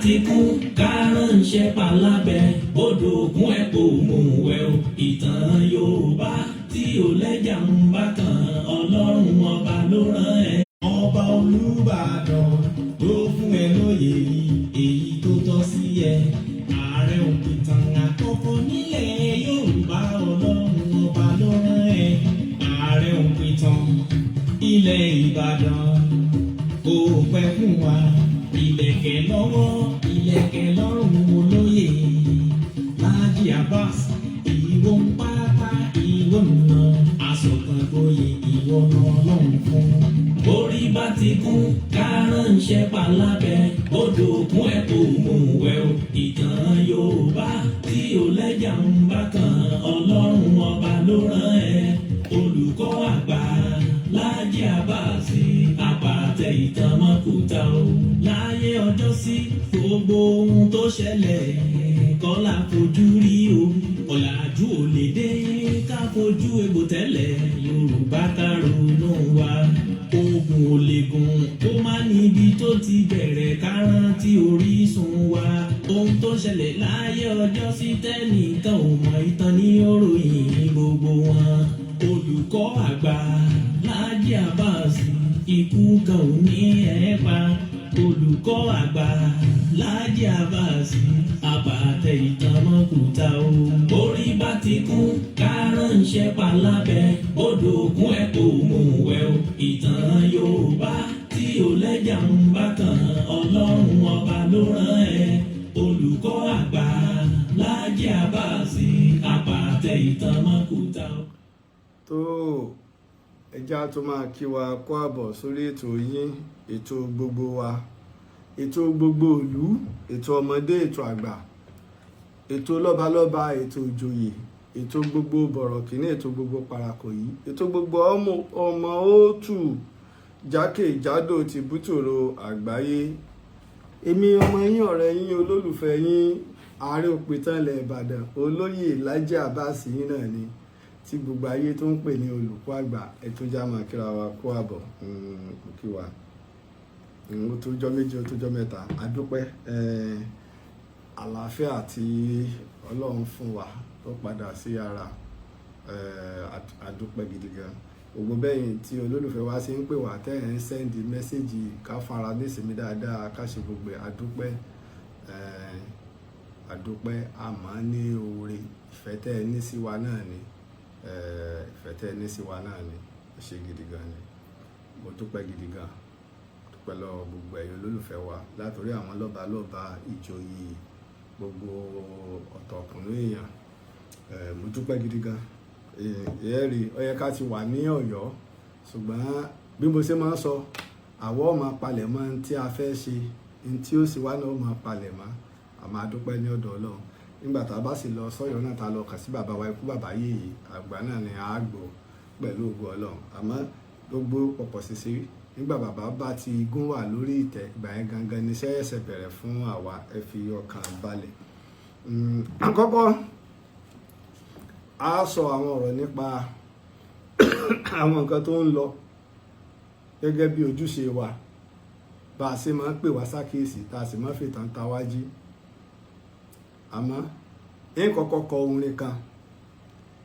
ti kún ká ránṣẹ́ palábẹ́ odò òkun ẹ̀ kò mú wẹ̀ o. Ìtàn Yorùbá tí ò lẹ́jà ń bá kan, Ọlọ́run Ọba ló rán ẹ. Ọba Olúbàdàn ló fún ẹ lóye èyí tó tọ́ sí ẹ. Ààrẹ òpìtàn àkọ́kọ́ nílẹ̀ Yorùbá, Ọlọ́run Ọba ló rán ẹ. Ààrẹ òpìtàn ilẹ̀ Ìbàdàn kò pẹ́ fún wa. Ìlẹ̀kẹ̀ lọ́wọ́, ìlẹ̀kẹ̀ lọ́rùn, olóyè Láàjì Abbas, ìwọ ń pápá, ìwọ nà asọ̀tàn gboyè, ìwọ lọ́lọ́run fún. Orí bá ti kún ká ránṣẹ́ palábẹ́ odò òkun ẹ̀ kò mú wẹ̀ o. Ìtàn Yorùbá tí ò lẹ́jà ń bá kan, Ọlọ́run Ọba ló rán ẹ. Olùkọ́ àgbà Láàjì Abbas, àpàtẹ ìtàn mọ́kúta o. Láyé ọjọ́ sí, gbogbo ohun tó ṣẹlẹ̀ kọ́ la fojú rí o. Ọ̀làjú ò lè dé ká fojú egbò tẹ́lẹ̀. Yorùbá, ká ronú wa. Ogun ò lè gùn kó má níbi tó ti bẹ̀rẹ̀, ká rántí orísun wa. Ohun tó ṣẹlẹ̀ láyé ọjọ́ sí tẹ́nìkan ò mọ̀, ìtàn ní òròyìn gbogbo wọn. Olùkọ́ àgbà Láàjì Abbas, ikú kan ò ní ẹ̀ pa. Olùkọ́ àgbà Láàjì Abbas, àpàtẹ ìtàn mọ́kúta o. Orí bá ti kún ká ránṣẹ́ palábẹ́ odò òkun ẹ̀ kò mú wẹ̀ o. Ìtàn Yorùbá tí ò lẹ́jà ń bá kan, Ọlọ́run Ọba ló rán ẹ. Olùkọ́ àgbà Láàjì Abbas, àpàtẹ ìtàn mọ́kúta o. Tó ẹjá tó máa kí wa kó àbọ̀ sórí ètò yín, ètò gbogbo wa, ètò gbogbo ìlú, ètò ọmọdé, ètò àgbà, ètò lọ́balọ́ba, ètò ìjòyè, ètò gbogbo bọ̀rọ̀kìnní, ètò gbogbo parakò yìí, ètò gbogbo ọmọ ọmọ òòtù jákèjádò tìbútòrò àgbáyé. Èmi ọmọ yín, ọ̀rẹ́ yín, olólùfẹ́ yín, ààrẹ òpìtàn ilẹ̀ Ìbàdàn, olóyè Lájí Abbas yín náà ni, tí gbogbo ayé tó ń pè ní olùkọ́ àgbà. Ètò jámà kíra wa kó àbọ̀ kí wa. Ó tó jọ́ 2, ó tó jọ́ 3. Adúpẹ́ àlàáfíà tí Ọlọ́run fún wa tó padà sí ara. Adúpẹ́ gidi gan. Gbogbo bẹ́yìn tí olólùfẹ́ wa ṣe ń pè wá, tẹ́ ẹ̀ ń send message, ká fara nísìmí dáadáa, ká ṣe gbogbo ẹ̀. Adúpẹ́, adúpẹ́. Àmọ́ ní oore ìfẹ́ tẹ́ ẹ ní sí wa náà ni, ìfẹ́ tẹ́ ẹ ní sí wa náà ni. Ó ṣe gidi gan ni. Mo dúpẹ́ gidi gan, dúpẹ́ lọ́wọ́ gbogbo ẹ̀yin olólùfẹ́ wa, látòrí àwọn lọ́balọ́ba, ìjòyè, gbogbo ọ̀tọ̀kùnrin èèyàn. Mo dúpẹ́ gidi gan. Ẹ rí, ó yẹ ká ti wà ní Ọ̀yọ́, ṣùgbọ́n bí mo ṣe máa ń sọ, àwọ̀ máa palẹ̀ mọ́ ní tí a fẹ́ ṣe, ní tí ó sì wá náà ó máa palẹ̀ mọ́. Àmọ́ a dúpẹ́ ní ọ̀dọ̀ Ọlọ́run. Nígbà tá a bá sì lọ sọ́yọ́ náà, tá a lọ kàn sí bàbá wa, ikú bàbá yèyé àgbà náà ni a gbọ́ pẹ̀lú ògo Ọlọ́run. Àmọ́ gbogbo pọ̀pọ̀ ṣìṣe, nígbà bàbá bá ti gún wà lórí ìtẹ́, ìgbà yẹn gangan ni iṣẹ́ ẹ̀sẹ̀ bẹ̀rẹ̀ fún àwa. Ẹ fi ọkàn balẹ̀. Àkọ́kọ́, a sọ àwọn ọ̀rọ̀ nípa àwọn nǹkan tó ń lọ gẹ́gẹ́ bí ojúṣe wa, bá a ṣe máa ń pè wá sákìyèsí, tá a sì máa ń fìtàn ta wá jí. Àmọ́ ń kọ́kọ́ kọ orin kan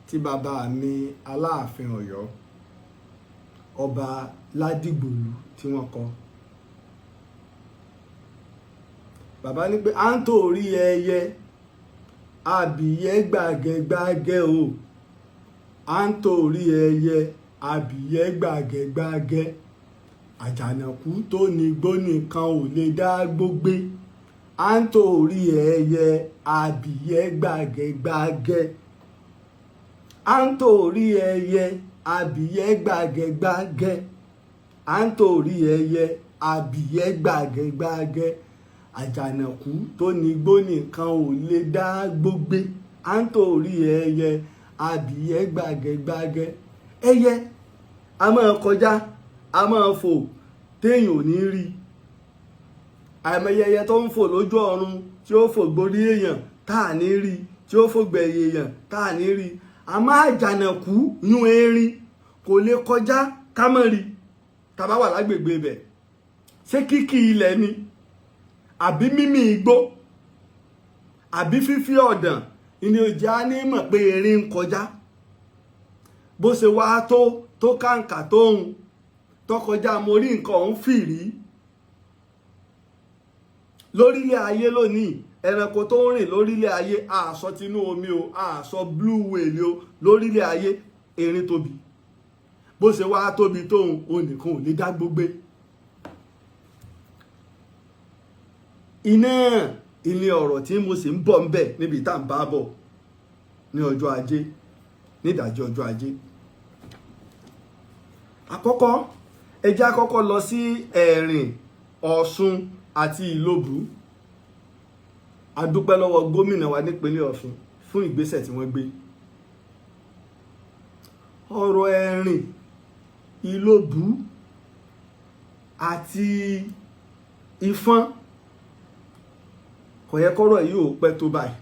tí bàbá mi Aláàfin Ọ̀yọ́, Ọba Ládìgbòlù, tí wọ́n kọ. Bàbá ní pé à ń torí ẹyẹ abìyẹ́ gbàgẹ́gbàgẹ́ o, à ń torí ẹyẹ abìyẹ́ gbàgẹ́gbàgẹ́, àjànàkú tó ní gbó nìkan ò lè dá gbógbé. À ń torí ẹyẹ abìyẹ́ gbàgẹ́gbàgẹ́, à ń torí ẹyẹ abìyẹ́ gbàgẹ́gbàgẹ́, à ń torí ẹyẹ abìyẹ́ gbàgẹ́gbàgẹ́, àjànàkú tó ní gbó nìkan ò lè dá gbógbé. À ń torí ẹyẹ abìyẹ́ gbàgẹ́gbàgẹ́. Ẹyẹ a máa kọjá, a máa fò téèyàn ò ní rí. Àìmọye ẹyẹ tó ń fò lójú ọ̀run, tí ó fò gborí èèyàn tá à ní rí, tí ó fò gbẹ̀yìn èèyàn tá à ní rí. Àmọ́ àjànàkú yún erin kò lè kọjá ká má rí tá a bá wà lágbègbè ibẹ̀. Ṣé kíkì ilẹ̀ ni? Àbí mímì igbó, àbí fífí ọ̀dàn ìní òjá ní mọ̀ pé erin ń kọjá. Bó ṣe wá tó kàǹkà tóun tọkọjá, mo rí nǹkan ọ̀hún fìrí lórílẹ̀ ayé lónìí. Ẹranko tó ń rìn lórílẹ̀ ayé, àṣọ tinú omi o, àṣọ blue whale o, lórílẹ̀ ayé erin tóbi. Bó ṣe wá tóbi tóun, òun nìkan ò lè dá gbógbé. Iná ilé ọ̀rọ̀ tí mo sì ń bọ̀ ń bẹ̀ níbi tá à ń bá bọ̀ ní ọjọ́ ajé, nídàájọ́ ọjọ́ ajé. Àkọ́kọ́, ẹ jẹ́ àkọ́kọ́ lọ sí Ẹ̀rìn, Ọ̀ṣun àti Ìlobù. A dúpẹ́ lọ́wọ́ gómìnà wa nípínlẹ̀ Ọ̀ṣun fún ìgbésẹ̀ tí wọ́n gbé. Ọ̀rọ̀ Ẹ̀rìn, Ìlobù àti Ìfọ̀n, kò yẹ kọ́rọ̀ yìí ò pẹ́ tó báyìí.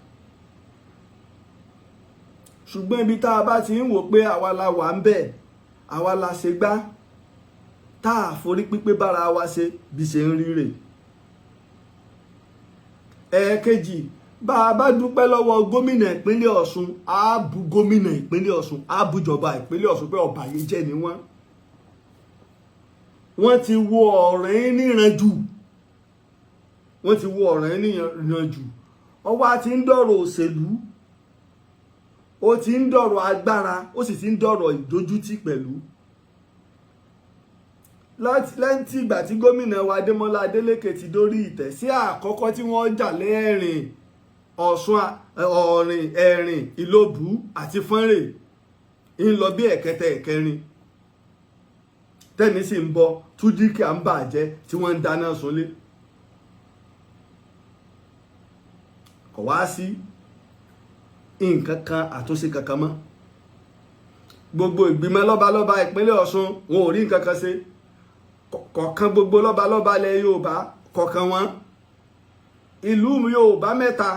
Ṣùgbọ́n ibi tá a bá ti ń wò pé àwa la wà ń bẹ̀, àwa la ṣe gbá, tá a forí pípé bára wa ṣe bí ṣe ń ríre. Ẹ̀ẹ̀kejì, bá a bá dúpẹ́ lọ́wọ́ gómìnà ìpínlẹ̀ Ọ̀ṣun, á bu gómìnà ìpínlẹ̀ Ọ̀ṣun, á bùjọba ìpínlẹ̀ Ọ̀ṣun pé ọ̀bàyéjẹ́ ni wọ́n. Wọ́n ti wo ọ̀rẹ́ níran jù, wọ́n ti wo ọ̀rẹ́ níran jù. Ọwọ́ ti ń dọ̀rọ̀ òṣèlú, ó ti ń dọ̀rọ̀ agbára, ó sì ti ń dọ̀rọ̀ ìdójútì pẹ̀lú. Lẹ́yìn tí ìgbà tí gómìnà wa Adémọ́lá Adélékè ti dórí ìtẹ́, sí àkọ́kọ́ tí wọ́n jà lẹ́rìn Ọ̀ṣun, Ọ̀rìn, Ẹ̀rìn, Ìlobù àti Fọ́nrè, ń lọ bí ẹ̀kẹta ẹ̀kẹrin, tẹ́ni sì ń bọ túdíkì à ń bàjẹ́ tí wọ́n ń dáná sunlé. Kò wá sí nǹkan kan àtúnṣe kankan mọ́. Gbogbo ìgbìmọ̀ lọ́balọ́ba ìpínlẹ̀ Ọ̀ṣun, wọn ò rí nǹkan kan ṣe kọ̀ọ̀kan. Gbogbo lọ́balọ́ba ilẹ̀ Yorùbá kọ̀ọ̀kan wọn, ìlú Yorùbá mẹ́ta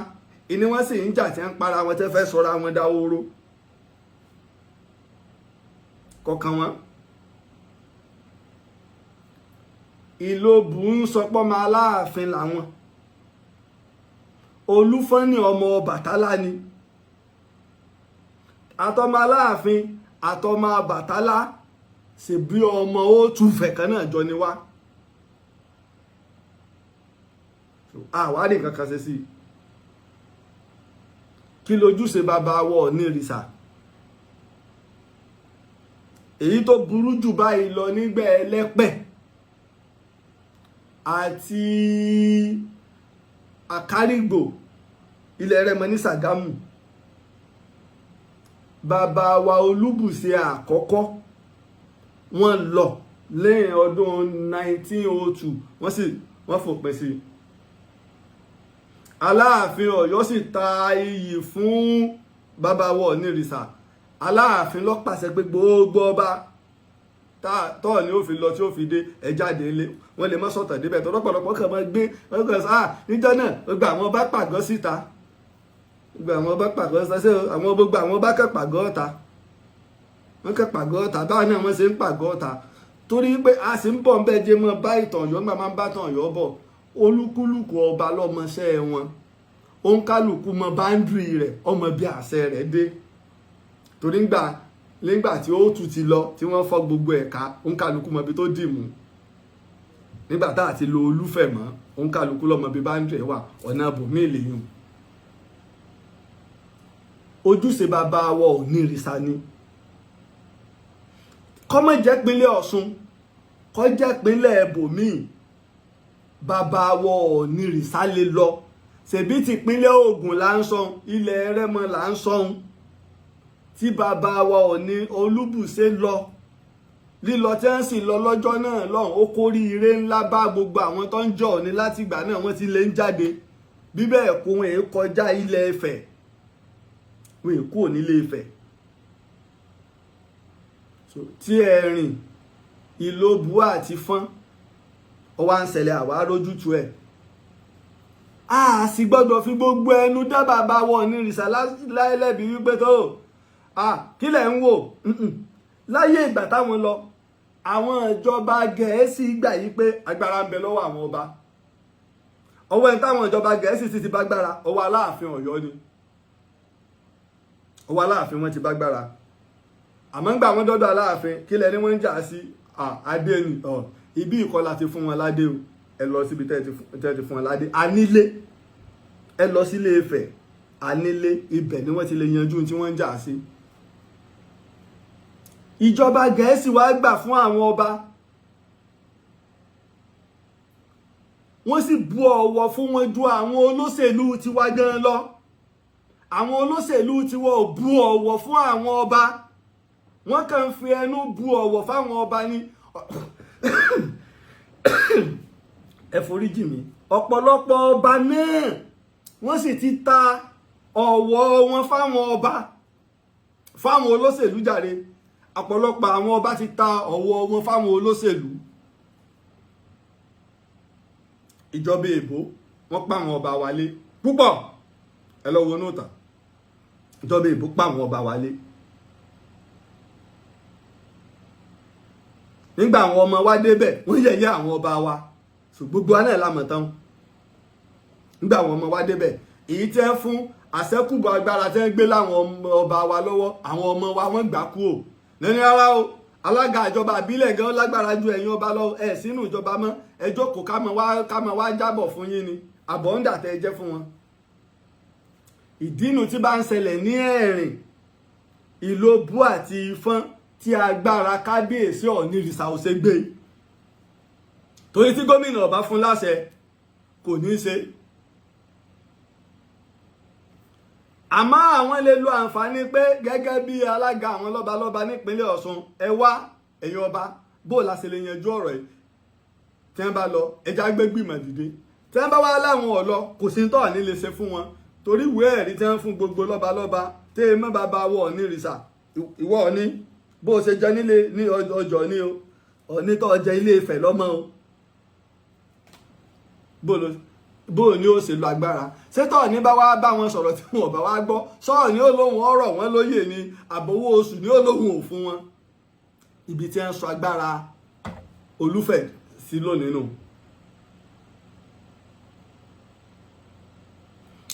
ìní wọ́n sì ń jà tí ń para wọn, tẹ́ fẹ́ sọra wọn dáwóró, kọ̀ọ̀kan wọn. Ìlobù ń sọpọ́ máa Aláàfin làwọn, Olúfọ́n ní ọmọ Ọbàtálá ni, àtọmọ Aláàfin àtọmọ Ọbàtálá ṣe bí ọmọ ó túfẹ̀ kan náà jọ ni wá. Àwárí nǹkan kan ṣe sí i. Kí lójúṣe bàbá wọ ní ìrìsà èyí tó burú jù báyìí lọ nígbà Ẹlẹ́pẹ̀ àti Àkárìgbò, ilẹ̀ Rẹ́mọ ní Ṣàgámù. Bàbá wa Olúbùṣe àkọ́kọ́, wọ́n lọ lẹ́yìn ọdún 1902, wọ́n sì wọ́n fòpin sí i. Aláàfin Ọ̀yọ́ sì ta iyì fún bàbá wa Ọ̀nìrìṣà. Aláàfin ló pàṣẹ pé gbogbo ọba tọ́ ni ó fi lọ tí ó fi dé, ẹ jáde ilé. Wọ́n lè mọ́ sọ̀tàn débẹ̀ tó lọ́pọ̀lọpọ̀ kàn máa gbé wọ́n kàn sá níjọ́ náà. Gbogbo àwọn bá pàgọ́ síta, gbogbo àwọn bá pàgọ́ síta, ṣé àwọn gbogbo àwọn bá kàn pàgọ́ ọ̀ta, wọ́n kàn pàgọ́ ọ̀ta. Báwọn náà wọ́n ṣe ń pàgọ́ ọ̀ta torí pé a sì ń bọ̀ ń bẹ́ẹ̀ jẹ́ mọ́ bá ìtàn Ọ̀yọ́ ńgbà máa ń bá tàn Ọ̀yọ́ bọ̀. Olúkúlùkù ọba lọ́mọṣẹ́ wọn, òǹkálùkù mọ báńdìrì rẹ̀, ọmọ bí àṣẹ rẹ̀ dé. Torí ńgbà nígbà tí ó tù ti lọ tí wọ́n fọ́ gbogbo ẹ̀ka, òǹkálùkù mọ ibi tó dì mú. Nígbà tá a ti lo Olúfẹ̀ mọ́, òǹkálùkù lọ́mọ bí báńdìrì wà, ọ̀nà bòmí lèyùn. Ojúṣe bàbá wa Ọ̀nìrìṣà ni kọ́mọ̀ jẹ́ pínlẹ̀ Ọ̀ṣun, kọ́ jẹ́ pínlẹ̀ bòmíì, bàbá wa Ọ̀nìrìṣà lè lọ. Ṣèbí tìpínlẹ̀ Ògùn là ń sọ, ilẹ̀ Rẹ́mọ là ń sọ, tí bàbá wa Ọ̀ní Olúbùṣe lọ, lílọ tí wọ́n sì lọ lọ́jọ́ náà lọ́hùn, ó kóríire ńlá bá gbogbo àwọn tó ń jọ Ọ̀ní. Látìgbà náà wọ́n ti lè ń jáde. Bí bẹ́ẹ̀ kó wọn èé kọjá ilẹ̀ Ifẹ̀, wọn èé kúrò nílé Ifẹ̀. Tí Ẹ̀rìn, Ìlobù àti Fọ́n, ó wá ń ṣẹlẹ̀, àwa rójútu ẹ̀. A sì gbọ́dọ̀ fi gbogbo ẹnu dá bàbá wa Ọ̀nìrìṣà láìlẹ́bi wípé tó kí lẹ̀ ń wò láyé ìgbà táwọn lọ. Àwọn ìjọba Gẹ̀ẹ́sì gbà yí pé agbára ń bẹ lọ́wọ́ àwọn ọba. Ọwọ́ ẹni táwọn ìjọba Gẹ̀ẹ́sì sì ti bá gbára, ọwọ́ Aláàfin Ọ̀yọ́ ni. Ọwọ́ Aláàfin wọn ti bá gbára. Àmọ́ ńgbà wọn dọ́dọ̀ Aláàfin, kí lẹni wọ́n ń jà sí? Adé ni. Ibi ìkọlà ti fún wọn ládé o. Ẹ lọ síbi tẹ́ ti fún wọn ládé. Anílé, ẹ lọ sílé Ifẹ̀, anílé, ibẹ̀ ni wọ́n ti lè yanjú tí wọ́n ń jà sí. Ìjọba Gẹ̀ẹ́sì wá gbà fún àwọn ọba, wọ́n sì bu ọ̀wọ̀ fún wọn ju àwọn olóṣèlú tiwa gan lọ. Àwọn olóṣèlú tiwa ò bu ọ̀wọ̀ fún àwọn ọba, wọ́n kàn ń fi ẹnu bu ọ̀wọ̀ fáwọn ọba ni. Ẹ foríjì mi. Ọ̀pọ̀lọpọ̀ ọba náà, wọ́n sì ti ta ọ̀wọ̀ wọn fáwọn ọba, fáwọn olóṣèlú jàre. Ọ̀pọ̀lọpọ̀ àwọn ọba ti ta ọ̀wọ̀ wọn fáwọn olóṣèlú. Ìjọba èbó, wọ́n pa àwọn ọba wálé púpọ̀. Ẹ lọ wo nóòtà. Ìjọba èbó pa àwọn ọba wálé. Nígbà àwọn ọmọ wa débẹ̀, wọ́n yẹ̀yẹ́ àwọn ọba wa. So gbogbo wa náà la mọ̀ tán. Nígbà àwọn ọmọ wa débẹ̀, èyí tẹ́ fún àṣẹ́kùbọ̀ agbára tẹ́ ń gbé láwọn ọba wa lọ́wọ́, àwọn ọmọ wa wọ́n gbà kú ò lẹ́ni rárá o. Alága ìjọba àbílẹ̀ gan lágbára ju ẹ̀yin ọba lọ. Ẹ̀ sínú ìjọba mọ́, ẹ jókòó, ká mọ wá jábọ̀ fún yín ni. Àbọ̀ ń dà tẹ́ jẹ́ fún wọn. Ìdínú tí bá ń ṣẹlẹ̀ ní Ẹ̀rìn, Ìlobú àti Ifọ̀n, tí agbára kábíyèsí Ọ̀nìrìsà ò ṣe gbé, torí tí gómìnà ọba fún láṣẹ, kò ní í ṣe. Àmọ́ àwọn lè lo àǹfààní pé gẹ́gẹ́ bí alága àwọn lọ́balọ́ba nípínlẹ̀ Ọ̀ṣun, ẹ wá, ẹ̀yin ọba, bó la ṣe lè yanjú ọ̀rọ̀ yìí? Tí wọ́n bá lọ, ẹja gbé gbìmọ̀ dìde. Tí wọ́n bá wá láwọn ọ̀lọ́, kò sí tọ́ ní lè ṣe fún wọn, torí ìwé ẹ̀rí tí wọ́n fún gbogbo lọ́balọ́ba tí ẹ mọ́ bàbá wọ Ọ̀nìrìsà, ìwọ Ọ̀ní, bó o ṣe jẹ nílé ní ọjọ́ ní o, Ọ̀ní tó jẹ Ilé Ifẹ̀ lọ́mọ o, bó o ní ó ṣe lo agbára sétọ̀ ní bá wá bá wọn sọ̀rọ̀ tí wọn bá wá gbọ́ sọ̀rọ̀ ní ó lóhùn ọ̀rọ̀ wọn lóyè ni, àbówó oṣù ní ó lóhùn ò fún wọn. Ibi tí wọ́n sọ agbára Olúfẹ̀ sí lónìí nù.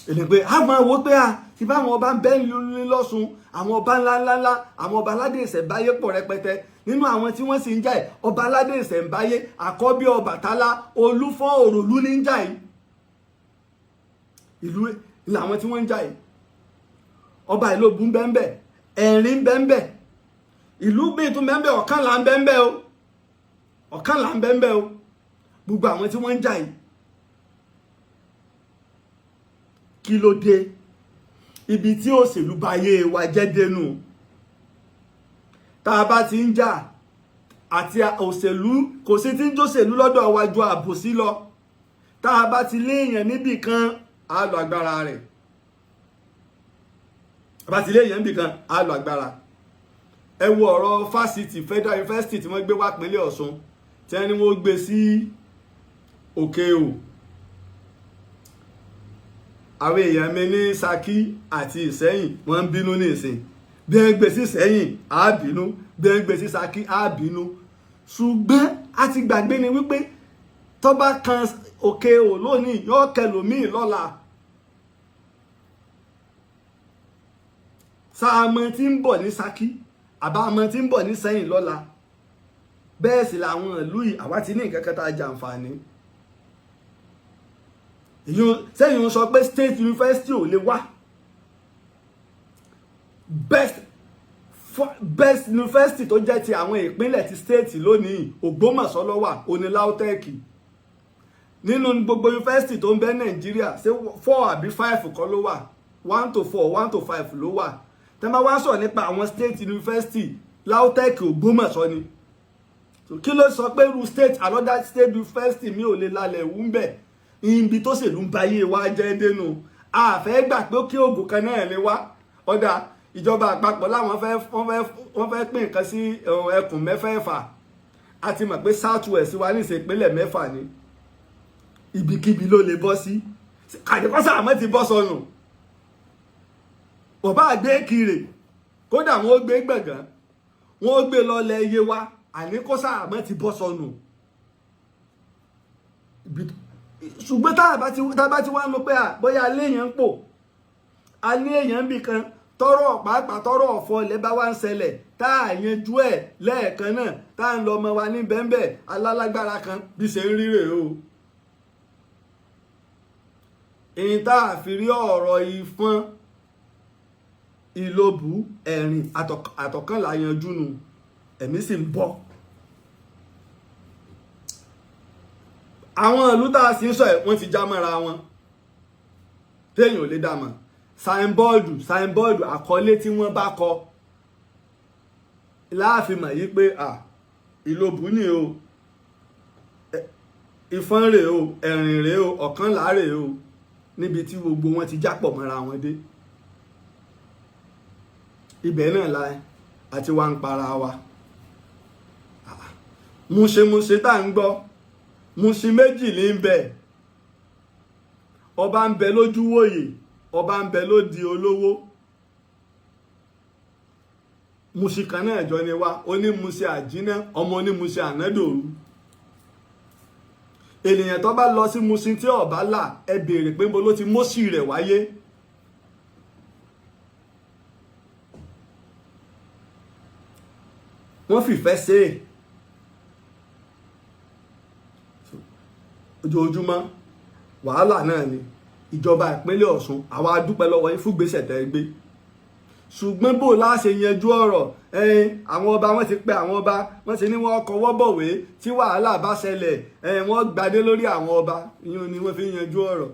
Èdè pé a máa wo pé a ti bá àwọn ọba ń bẹ́ ní lọ́sùn, àwọn ọba ńláńláńlá, àwọn ọba aládé ìṣẹ̀ǹbáyé pọ̀ rẹpẹtẹ. Nínú àwọn tí wọ́n sì ń jà ẹ̀, ọba aládé ìṣẹ̀ǹbáyé àkọ́bí Ọbàtálá, Olúfọ́n Òròlú ní ń jà yìí. Ìlú làwọn tí wọ́n ń jà yìí. Ọba Ìlóbù ń bẹ́ńbẹ́, Ẹ̀rín ń bẹ́ńbẹ́, ìlú bíi tún bẹ́ńbẹ́, Ọ̀kànlá ń bẹ́ńbẹ́ o, Ọ̀kànlá ń bẹ́ńbẹ́ o. Gbogbo àwọn tí wọ́n ń jà yìí, kí ló dé? Ibi tí òṣèlú bá yé wa jẹ́ dénú, tá a bá ti ń jà àti òṣèlú, kò sí tí ń jóṣèlú lọ́dọ̀ wa ju àbòsí lọ. Tá a bá ti léèyàn níbì kan, á lọ agbára rẹ̀. Bá ti léèyàn níbì kan, á lọ agbára. Ẹ wo ọ̀rọ̀ fásitì Federal University tí wọ́n gbé wá pínlẹ̀ Ọ̀ṣun, tí wọ́n ní wọ́n gbé sí Òkè O. Àwọn èèyàn mi ní Ṣakí àti Ìṣẹ́yìn, wọ́n ń bínú ní ìsìn. Bí wọ́n gbé sí Ìṣẹ́yìn, á bínú. Bí wọ́n gbé sí Ṣakí, á bínú. Ṣùgbọ́n a ti gbàgbé ni wípé tó bá kan Òkè O lónìí, yóò kẹlòmíì lọ́la. Sáàmọ́ tí ń bọ̀ ní Ṣakí, àbámọ́ tí ń bọ̀ ní Ṣẹ́yìn lọ́la. Bẹ́ẹ̀ sì làwọn ìlú yìí, àwa ti ní nǹkan kan tá a jàǹfààní. Sẹ́yìn ń sọ pé state university ò lè wá. Best university tó jẹ́ ti àwọn ìpínlẹ̀ ti state lónìí, Ògbómọ̀ṣọ́ ló wà, òní LAUTECH. Nínú gbogbo university tó ń bẹ Nàìjíríà, ṣé 4 àbí 5 kọ́ ló wà? 1 to 4, 1 to 5 ló wà. Tẹ́ bá wá sọ̀rọ̀ nípa àwọn state university, LAUTECH Ògbómọ̀ṣọ́ ni. So kí ló sọ pé irú state, another state university mi ò lè lálẹ́ wú ń bẹ̀? Ibi tó ṣèlú ń bayé wa jẹ́ dénú, a fẹ́ gbà pé kí oògùn kan náà lè wá. Ọ̀dà ìjọba àpapọ̀ láwọn fẹ́, wọ́n fẹ́ pín nǹkan sí ẹkùn mẹ́fẹ̀ẹ̀fà. A ti mọ̀ pé South West wa ní ìpínlẹ̀ 6 ni. Ibikíbi ló lè bọ́ sí. Kàdékọ́sà àmọ́ ti bọ́ sọnù. Bọ̀bá àgbé kiri, kódà wọ́n ó gbé gbọ̀ngàn, wọ́n ó gbé lọ́lẹ̀ iye wa, àníkọ́sà àmọ́ ti bọ́ sọnù. Ṣùgbọ́n tá a bá ti wá ń lọ pé à bóyá alẹ́ èèyàn ń pò, alẹ́ èèyàn ń bì kan, tọrọ pàápàá tọrọ ọ̀fọ̀ ilẹ̀ bá wá ń ṣẹlẹ̀, tá a yanjú ẹ̀ lẹ́ẹ̀kan náà, tá a ń lọ ọmọ wa ní bẹ́ńbẹ́ alálágbára kan bí ṣe ń ríre o. Èyí tá a fi rí ọ̀rọ̀ Ìfọ̀n, Ìlobù, Ẹ̀rìn àtọ̀kànlá yanjú nu, ẹ̀mí sì ń bọ́. Àwọn ìlú tá a sì ń sọ ẹ̀ wọ́n ti já mọ́ra wọn, téèyàn ò lè dá mọ̀. Sáìnbọ́ọ̀dù àkọlé tí wọ́n bá kọ láàfin mọ̀ yí pé à Ìlobù ni o, Ìfọ̀n rèé o, Ẹ̀rìn rèé o, Ọ̀kànlá rèé o, níbi tí gbogbo wọn ti jápọ̀ mọ́ra wọn dé. Ibẹ̀ náà la àti wá ń para wa. Múṣemúṣe tá ń gbọ́, Mushin méjì ní ń bẹ. Ọba ń bẹ lójúwòye, ọba ń bẹ lódi olówó. Mushin kan náà jọ ni wá, onímúṣe àjínà, ọmọ onímúṣe ànádòru. Ènìyàn tó bá lọ sí Mushin tí ọba là, ẹ béèrè pé níbo ló ti mósì rẹ̀ wáyé. Wọ́n fìfẹ́ ṣe é. Ojoojúmọ́ wàhálà náà ni. Ìjọba ìpínlẹ̀ Ọ̀ṣun, àwa dúpẹ́ lọ́wọ́ yín fún gbèsè tẹ́ gbé. Ṣùgbọ́n bó la ṣe yanjú ọ̀rọ̀ ẹ̀yin àwọn ọba, wọ́n ti pe àwọn ọba, wọ́n ti ní wọ́n kọwọ́ bọ̀wé tí wàhálà bá ṣẹlẹ̀, wọ́n gbadé lórí àwọn ọba. Ìyẹn ni wọ́n fi yanjú ọ̀rọ̀.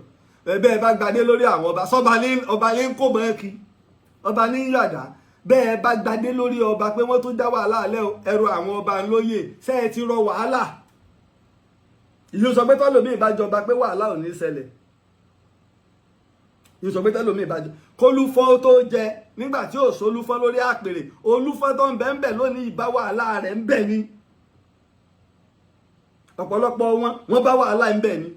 Bẹ́ẹ̀ bá gbadé lórí àwọn ọba, sọba ní ọba ní kò mọ́ kí ọba ní yàdá. Bẹ́ẹ̀ bá gbadé lórí ọba pé wọ́n tún dá wàhálà lẹ́ ẹrù àwọn ọba lóyè, ṣé ẹ ti rọ wàhálà? Ìyóò sọ pé tọ́lòmí ìbájọba pé wàhálà ò ní ṣẹlẹ̀. Ìyóò sọ pé tọ́lòmí ìbájọba kólúfọ́ tó jẹ nígbà tí ò sólúfọ́ lórí àpèrè, olúfọ́ tó ń bẹ ń bẹ lónìí ìbá wàhálà rẹ̀ ń bẹ ni. Ọ̀pọ̀lọpọ̀ wọn wọ́n bá wàhálà ń bẹ ni.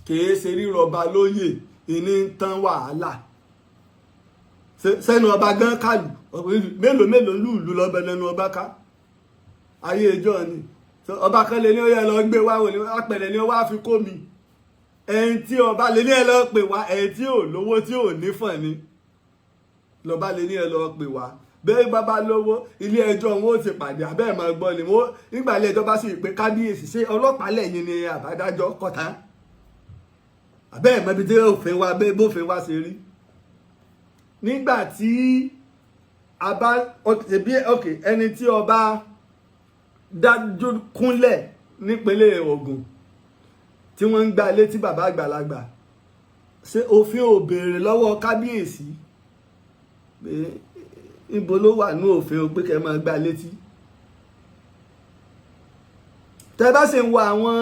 Kìí ṣe rírọba lóyè ìní ń tán wàhálà. Sẹ́nu ọba gan kàlù mélòó mélòó lùlù lọ́bẹ̀ lẹ́nu ọba ká. Ayé ìjọ ni ọba kan lè ní ó yẹ lọ gbé wá, òní apẹ̀rẹ̀ ni ó wá fi kó mi. Ẹni tí ọba lè ní ẹ lọ pè wá, ẹni tí ò lówó tí ò nífọ̀n ni lọba lè ní ẹ lọ pè wá. Bẹ́ẹ̀ bàbá lówó ilé ẹjọ́ wọn ò ti pàdé abẹ́ ẹ̀ máa gbọ́ ni wọ́n. Nígbà ilé ẹjọ́ bá sì pé kábíyèsí, ṣé ọlọ́pàá lẹ́yìn ni àbádájọ́ kọ̀tá? Abẹ́ ẹ̀ mọ́bi tí òfin wa bẹ́ẹ̀ bófin wa ṣe rí. Nígbà tí a bá ẹni tí ọba dájú kúnlẹ̀ nípínlẹ̀ Ògùn tí wọ́n ń gba létí bàbá àgbàlagbà, ṣé òfin ò béèrè lọ́wọ́ kábíyèsí pé níbo ló wà ní òfin pé kẹ́ máa gba létí? Tẹ́ bá sì ń wo àwọn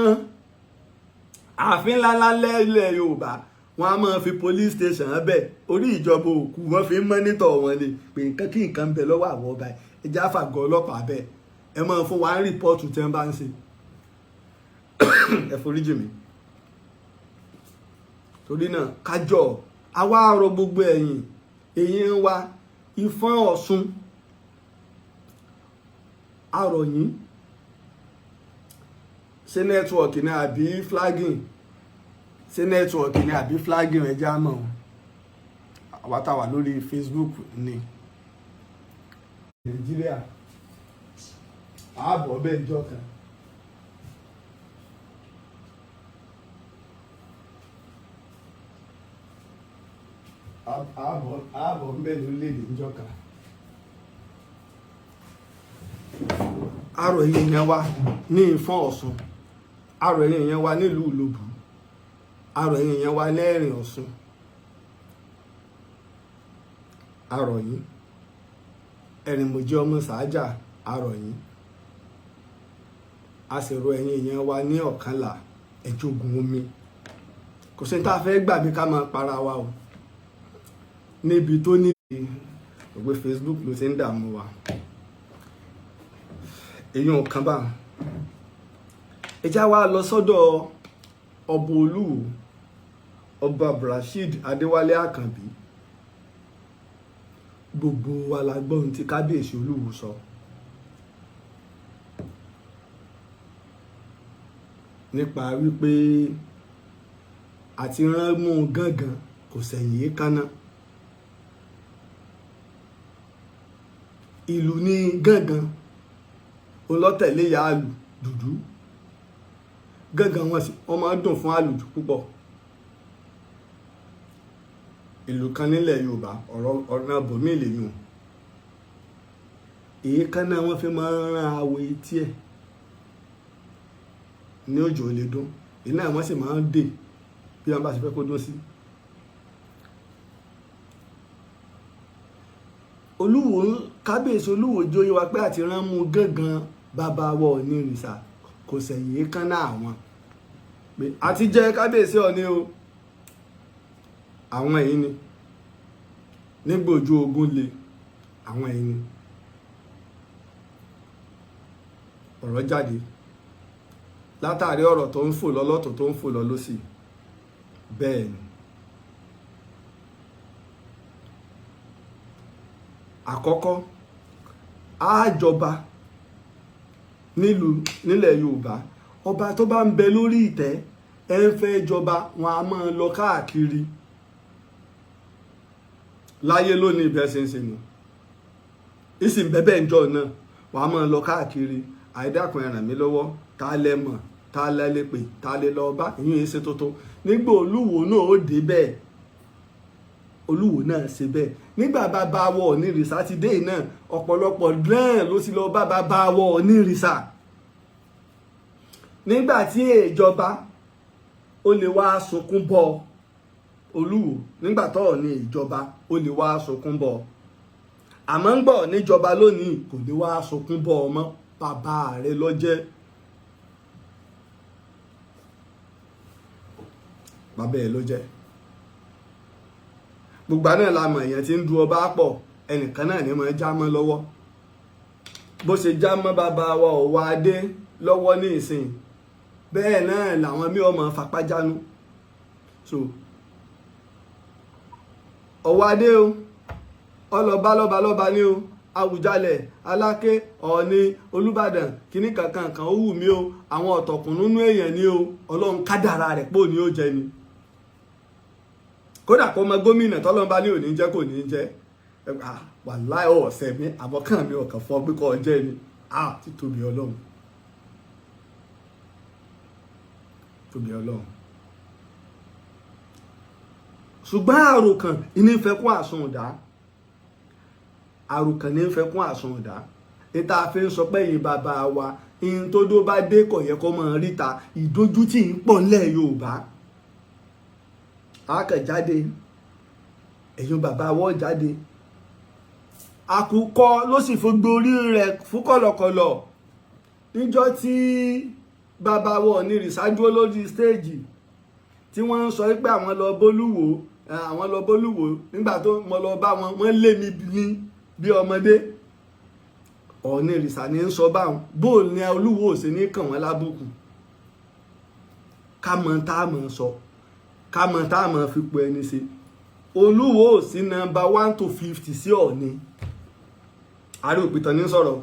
ààfin ńláńlá lẹ́lẹ̀ Yorùbá, wọ́n á máa fi police station bẹ̀ orí ìjọba òkú, wọ́n fi ń mọ́nítọ̀ wọn ni pé nǹkan kí nǹkan ń bẹ lọ́wọ́ àwọn ọba, ẹja fàgọ́ ọlọ́pàá bẹ́ẹ̀, ẹ máa fún wa ń rìpọ́ọ̀tù tí wọ́n bá ń ṣe. Ẹ foríjì mi. Torí náà kájọ àwa rọ gbogbo ẹ̀yìn èyí ń wa Ìfọ̀n Ọ̀ṣun, àròyìn ṣé nẹ́tíwọ̀kì ni àbí flagging? Ṣé nẹ́tíwọ̀kì ni àbí flagging? Ẹ já mọ̀ àwa tá wà lórí Facebook ní Nàìjíríà, ààbọ̀ bẹ́ẹ̀ jọ kan. Ààbọ̀ ń bẹ lórílẹ̀‐èdè níjọ́ kan. Àrò ẹ̀yìn yẹn wá ní Ìfọ̀n Ọ̀ṣun, àrò ẹ̀yìn yẹn wá nílùú Ìlobù, àrò ẹ̀yìn yẹn wá lẹ́rìn Ọ̀ṣun, àrò yìí Ẹ̀rìnmọ̀jì ọmọ Sàájà, àrò yìí a sì rọ ẹ̀yìn yẹn wá ní Ọ̀kànlá ẹ̀jọ̀gùn omi. Kò sí ní tá a fẹ́ gbà bí ká máa para wa o níbi tó ní ògbé Facebook ló ti ń dààmú wa. Èyí ò kàn bá ẹjá wa lọ sọ́dọ̀ ọba Olúwo, ọba Rasheed Adéwálé Àkànbí. Gbogbo wa la gbọ́ ohun tí kábíyèsí Olúwo sọ. Nípa wípé àti rán mú gángan kò sẹ̀yìn èékánná. Ìlú ní gángan olọ́tẹ̀lé ya àlù dùdú gángan wọn sì wọ́n máa ń dùn fún àlùjù púpọ̀. Ìlú kan nílẹ̀ Yorùbá, ọ̀rọ̀ ọ̀nà bòmí lèyùn, èékánná wọn fi máa ń rán awọ etí ẹ̀ ní òjò lè dún, iná wọn sì máa ń dè bí wọn bá ṣe fẹ́ kó dún sí. Olúwo, kábíyèsí Olúwo jóyè wa pé àti rán mú gángan bàbá wọ Ọ̀nìrìsà kò sẹ̀yìn èékánná àwọn, pé àti jẹ́ kábíyèsí Ọ̀ọ̀ni o, àwọn èyí ni nígbà ojú ogun le, àwọn èyí ni ọ̀rọ̀ jáde látàrí ọ̀rọ̀ tó ń fò lọ lọ́tọ̀ tó ń fò lọ lọ́sì. Bẹ́ẹ̀ ni àkọ́kọ́ àjọba nílùú nílẹ̀ Yorùbá, ọba tó bá ń bẹ lórí ìtẹ́ ẹ ń fẹ́ jọba, wọn a máa lọ káàkiri láyé lónìí. Ìbẹ́ ṣe ń ṣe nù ìsìn bẹ́bẹ̀ ń jọ náà, wọn a máa lọ káàkiri. Àìdákun, ẹ ràn mí lọ́wọ́, ta lẹ mọ̀, ta lẹ lè pè, ta lè lọ bá, ìyún yìí ṣe tuntun. Nígbà Olúwo náà ó dé bẹ́ẹ̀, Olúwo náà ṣe bẹ́ẹ̀. Nígbà bàbá wọ Ọ̀nìrìsà ti dé náà, ọ̀pọ̀lọpọ̀ náà ló ti lọ bá bàbá wọ Ọ̀nìrìsà. Nígbà tí ìjọba ó lè wá sunkún bọ Olúwo, nígbà tó ní ìjọba ó lè wá sunkún bọ, àmọ́ ń gbọ́ níjọba lónìí kò lè wá sunkún bọ ọmọ bàbá rẹ̀ lọ́jẹ́, bàbá ẹ̀ ló jẹ́. Gbogbo àná la mọ̀ èèyàn tí ń du ọba pọ̀, ẹnìkan náà ní máa já mọ́ lọ́wọ́. Bó ṣe já mọ́ bàbá wa Ọ̀wọ́ Adé lọ́wọ́ ní ìsìn, bẹ́ẹ̀ náà làwọn mí ọmọ fapájánú. So Ọ̀wọ́ Adé o, ọlọ́ba lọ́ba lọ́ba ní o, Àwùjalẹ̀, Aláké, Ọ̀ọ̀ni, Olúbàdàn, kìíní kankan kan ó wù mí o, àwọn ọ̀tọ̀kùnúnú èèyàn ní o, Ọlọ́run kádàrá rẹ̀ pò ní ó jẹ ni. Kódà kó mọ gómìnà tọ́lọ́mbá ní òní jẹ́ kò ní jẹ́, wàláì ọ̀sẹ̀ mi àbọ̀kàn mi ọ̀kàn fọ́ pé kọ́ jẹ́ ni. Títóbi Ọlọ́run, tóbi Ọlọ́run. Ṣùgbọ́n àròkàn ìní fẹ́ kún àsundà, àròkàn ní fẹ́ kún àsundà. Níta fi ń sọ pé ẹ̀yin bàbá wa, ihun tó dó bá dé kò yẹ kó máa ríta, ìdójútì ń pọ̀ ńlẹ̀ Yorùbá. A kàn jáde, ẹ̀yin bàbá wọ́n jáde, àkùkọ ló sì fún orí rẹ̀ fún kọ̀lọ̀kọ̀lọ̀. Níjọ́ tí bàbá wọ̀ Ọ̀nìrìsà dúró lórí stéèjì tí wọ́n ń sọ pé àwọn lọ bólúwo, àwọn lọ bólúwo, nígbà tó mo lọ bá wọn, wọ́n lé mi ní bí ọmọdé. Ọ̀nìrìsà ní ń sọ báwọn, bóò ní Olúwo ò sí ní kàn wọ́n lábùkù. Ká mọ tá a mọ̀ sọ, ká mọ tá a mọ̀ fipò ẹni ṣe. Olúwo ò sí nọ́mbà 1 to 50 sí Ọ̀ọ̀ni. Ààrẹ òpìtàn ní sọ̀rọ̀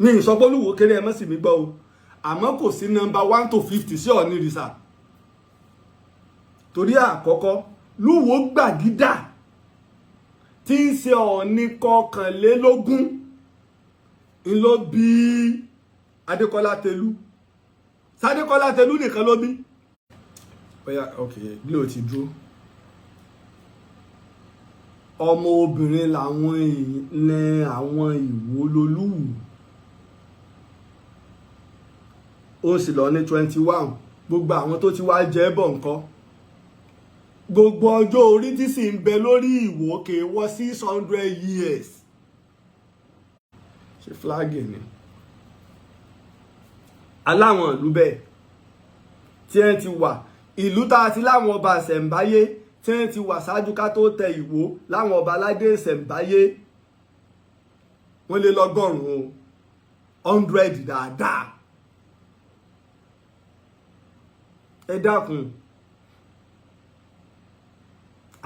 ní ìsọpọ̀ Olúwo kéré, ẹ má sì mí gbọ́ o, àmọ́ kò sí nọ́mbà 1 to 50 sí Ọ̀nìrìsà. Torí àkọ́kọ́ Lúwo Gbàgídà tí ń ṣe Ọ̀ọ̀ni 21 ń ló bí Adékọ́lá Tẹ̀lú. Sádékọ́lá Tẹ̀lú nìkan ló bí. Oya, ok, Glo ti dúró. Ọmọ obìnrin làwọn ní àwọn Ìwó lolúwo, ó sì lọ ní 21. Gbogbo àwọn tó ti wá jẹ́ bọ̀ ńkọ́, gbogbo ọjọ́ orí tí sì ń bẹ lórí Ìwó kè wọ 600 years. Ṣe fúláàgì ni aláwọn ìlú bẹ́ẹ̀ tí ẹ ti wà, ìlú tá a ti láwọn ọba ìṣẹ̀ǹbáyé tí ẹ ti wà ṣáájú ká tó tẹ Ìwó, láwọn ọba aládé ìṣẹ̀ǹbáyé wọ́n lé lọ́gọ́rùn-ún 100 dáadáa. Ẹ dákun,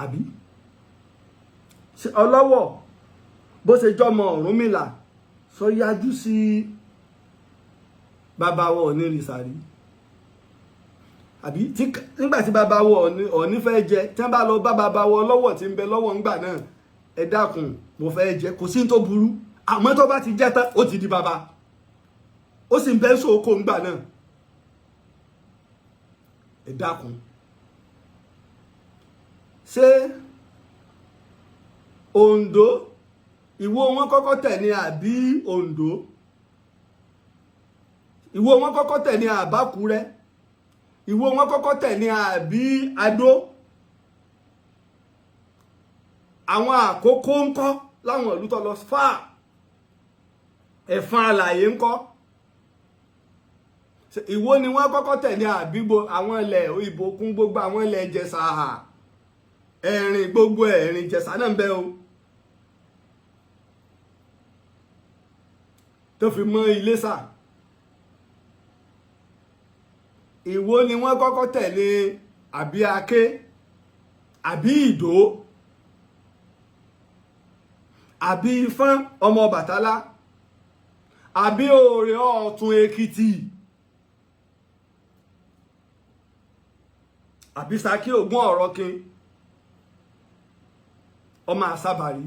àbí Ọlọ́wọ̀ bó ṣe jọmọ Ọ̀rúnmìlà sọ yájú sí bàbá wa Ọ̀nìrìsà rí. Àbí nígbà tí bàbá wọ Ọọ̀ni fẹ́ jẹ, tí wọ́n bá lọ bá bàbá wọ lọ́wọ́ tí ń bẹ lọ́wọ́ ńgbà náà, ẹ dákun, mo fẹ́ jẹ, kò sí ní tó burú. Àmọ́ tó bá ti jẹ́ tán, ó ti di bàbá, ó sì ń bẹ́ sóko ńgbà náà. Ẹ dákun, ṣé Oǹdó Ìwó wọn kọ́kọ́ tẹ̀ ní, àbí Oǹdó Ìwó wọn kọ́kọ́ tẹ̀ ní, àbákúrẹ́ Ìwó wọn kọ́kọ́ tẹ̀ ní, àbí Adó? Àwọn Àkókó ńkọ́, láwọn ìlú tó lọ fà, Ẹ̀fọn Àlàyé ńkọ́? Ìwó ni wọ́n kọ́kọ́ tẹ̀ ní, àbígbò àwọn ilẹ̀ Ìbòkun, gbogbo àwọn ilẹ̀ Ìjẹ̀ṣà, Ẹ̀rìn, gbogbo Ẹ̀rìn Ìjẹ̀ṣà náà ń bẹ o, tó fi mọ́ Iléṣà? Ìwó ni wọ́n kọ́kọ́ tẹ̀lé, àbí Aké, àbí Ìdó, àbí Ifọ̀n ọmọ Ọbàtálá, àbí Òrè Ọ̀tún Èkìtì, àbí Ṣakí Ògún Ọ̀rọ̀kin ọmọ Àsábàrí,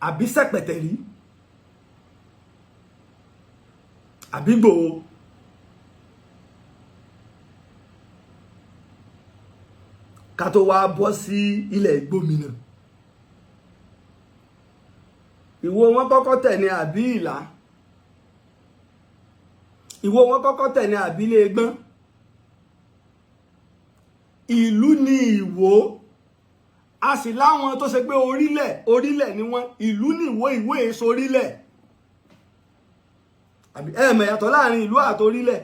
àbí Sẹ̀pẹ̀tẹ̀rí, àbí Ìgbòho? Ká tó wá bọ́ sí ilẹ̀ Ìgbómìnà, Ìwó wọn kọ́kọ́ tẹ̀ ní, àbí Ìlá? Ìwó wọn kọ́kọ́ tẹ̀ ní, àbí Ilé Ẹgbọ́n? Ìlú ni Ìwó, a sì láwọn tó ṣe pé orílẹ̀ orílẹ̀ ni wọ́n. Ìlú ní Ìwó, Ìwó èso orílẹ̀. Àbí ẹ mọ̀ yàtọ̀ láàrin ìlú àti orílẹ̀?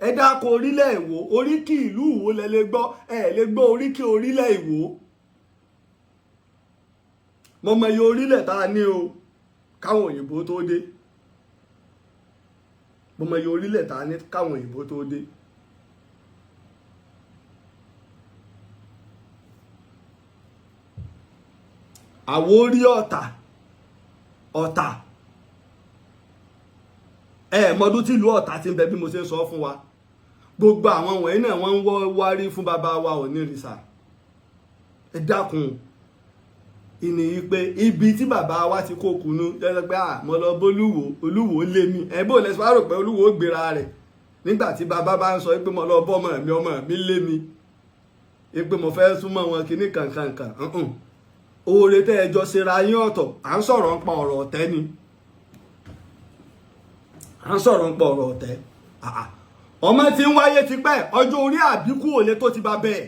Ẹ dáko orílẹ̀ Ìwó, oríkì ìlú Ìwó lẹ lè gbọ́, ẹ lè gbọ́ oríkì orílẹ̀ Ìwó. Mo mọ iye orílẹ̀ tá a ní o káwọn òyìnbó tó dé. Mo mọ iye orílẹ̀ tá a ní káwọn òyìnbó tó dé. Àwórí Ọ̀tà, Ọ̀tà, ẹ mọdún tí ìlú Ọ̀tà ti ń bẹ. Bí mo ṣe ń sọ fún wa, gbogbo àwọn wọ̀nyí náà, wọ́n ń wọ́ wárí fún bàbá wa Onírìṣà. Ẹ dákun, ìní yìí pé ibi tí bàbá wa ti kó kunu jẹ́ pé à mo lọ bólúwo, Olúwo lé mi. Ẹ bó lẹsẹ wá rò pé Olúwo gbéra rẹ̀ nígbà tí bàbá bá ń sọ pé mo lọ bọ́ ọmọ mi, ọmọ mi lé mi, pé mo fẹ́ súnmọ́ wọn kíní kankankan. Oore tẹ́ ẹ jọ ṣera yín ọ̀tọ̀. À ń sọ̀rọ̀ ń pa ọ̀rọ̀ ọ̀tẹ́ ni, à ń sọ̀rọ̀ ń pa ọ̀rọ̀ ọ̀tẹ́. Ọmọ tí ń wáyé tipẹ́, ọjọ́ orí àbíkú òle tó ti bá bẹ́ẹ̀.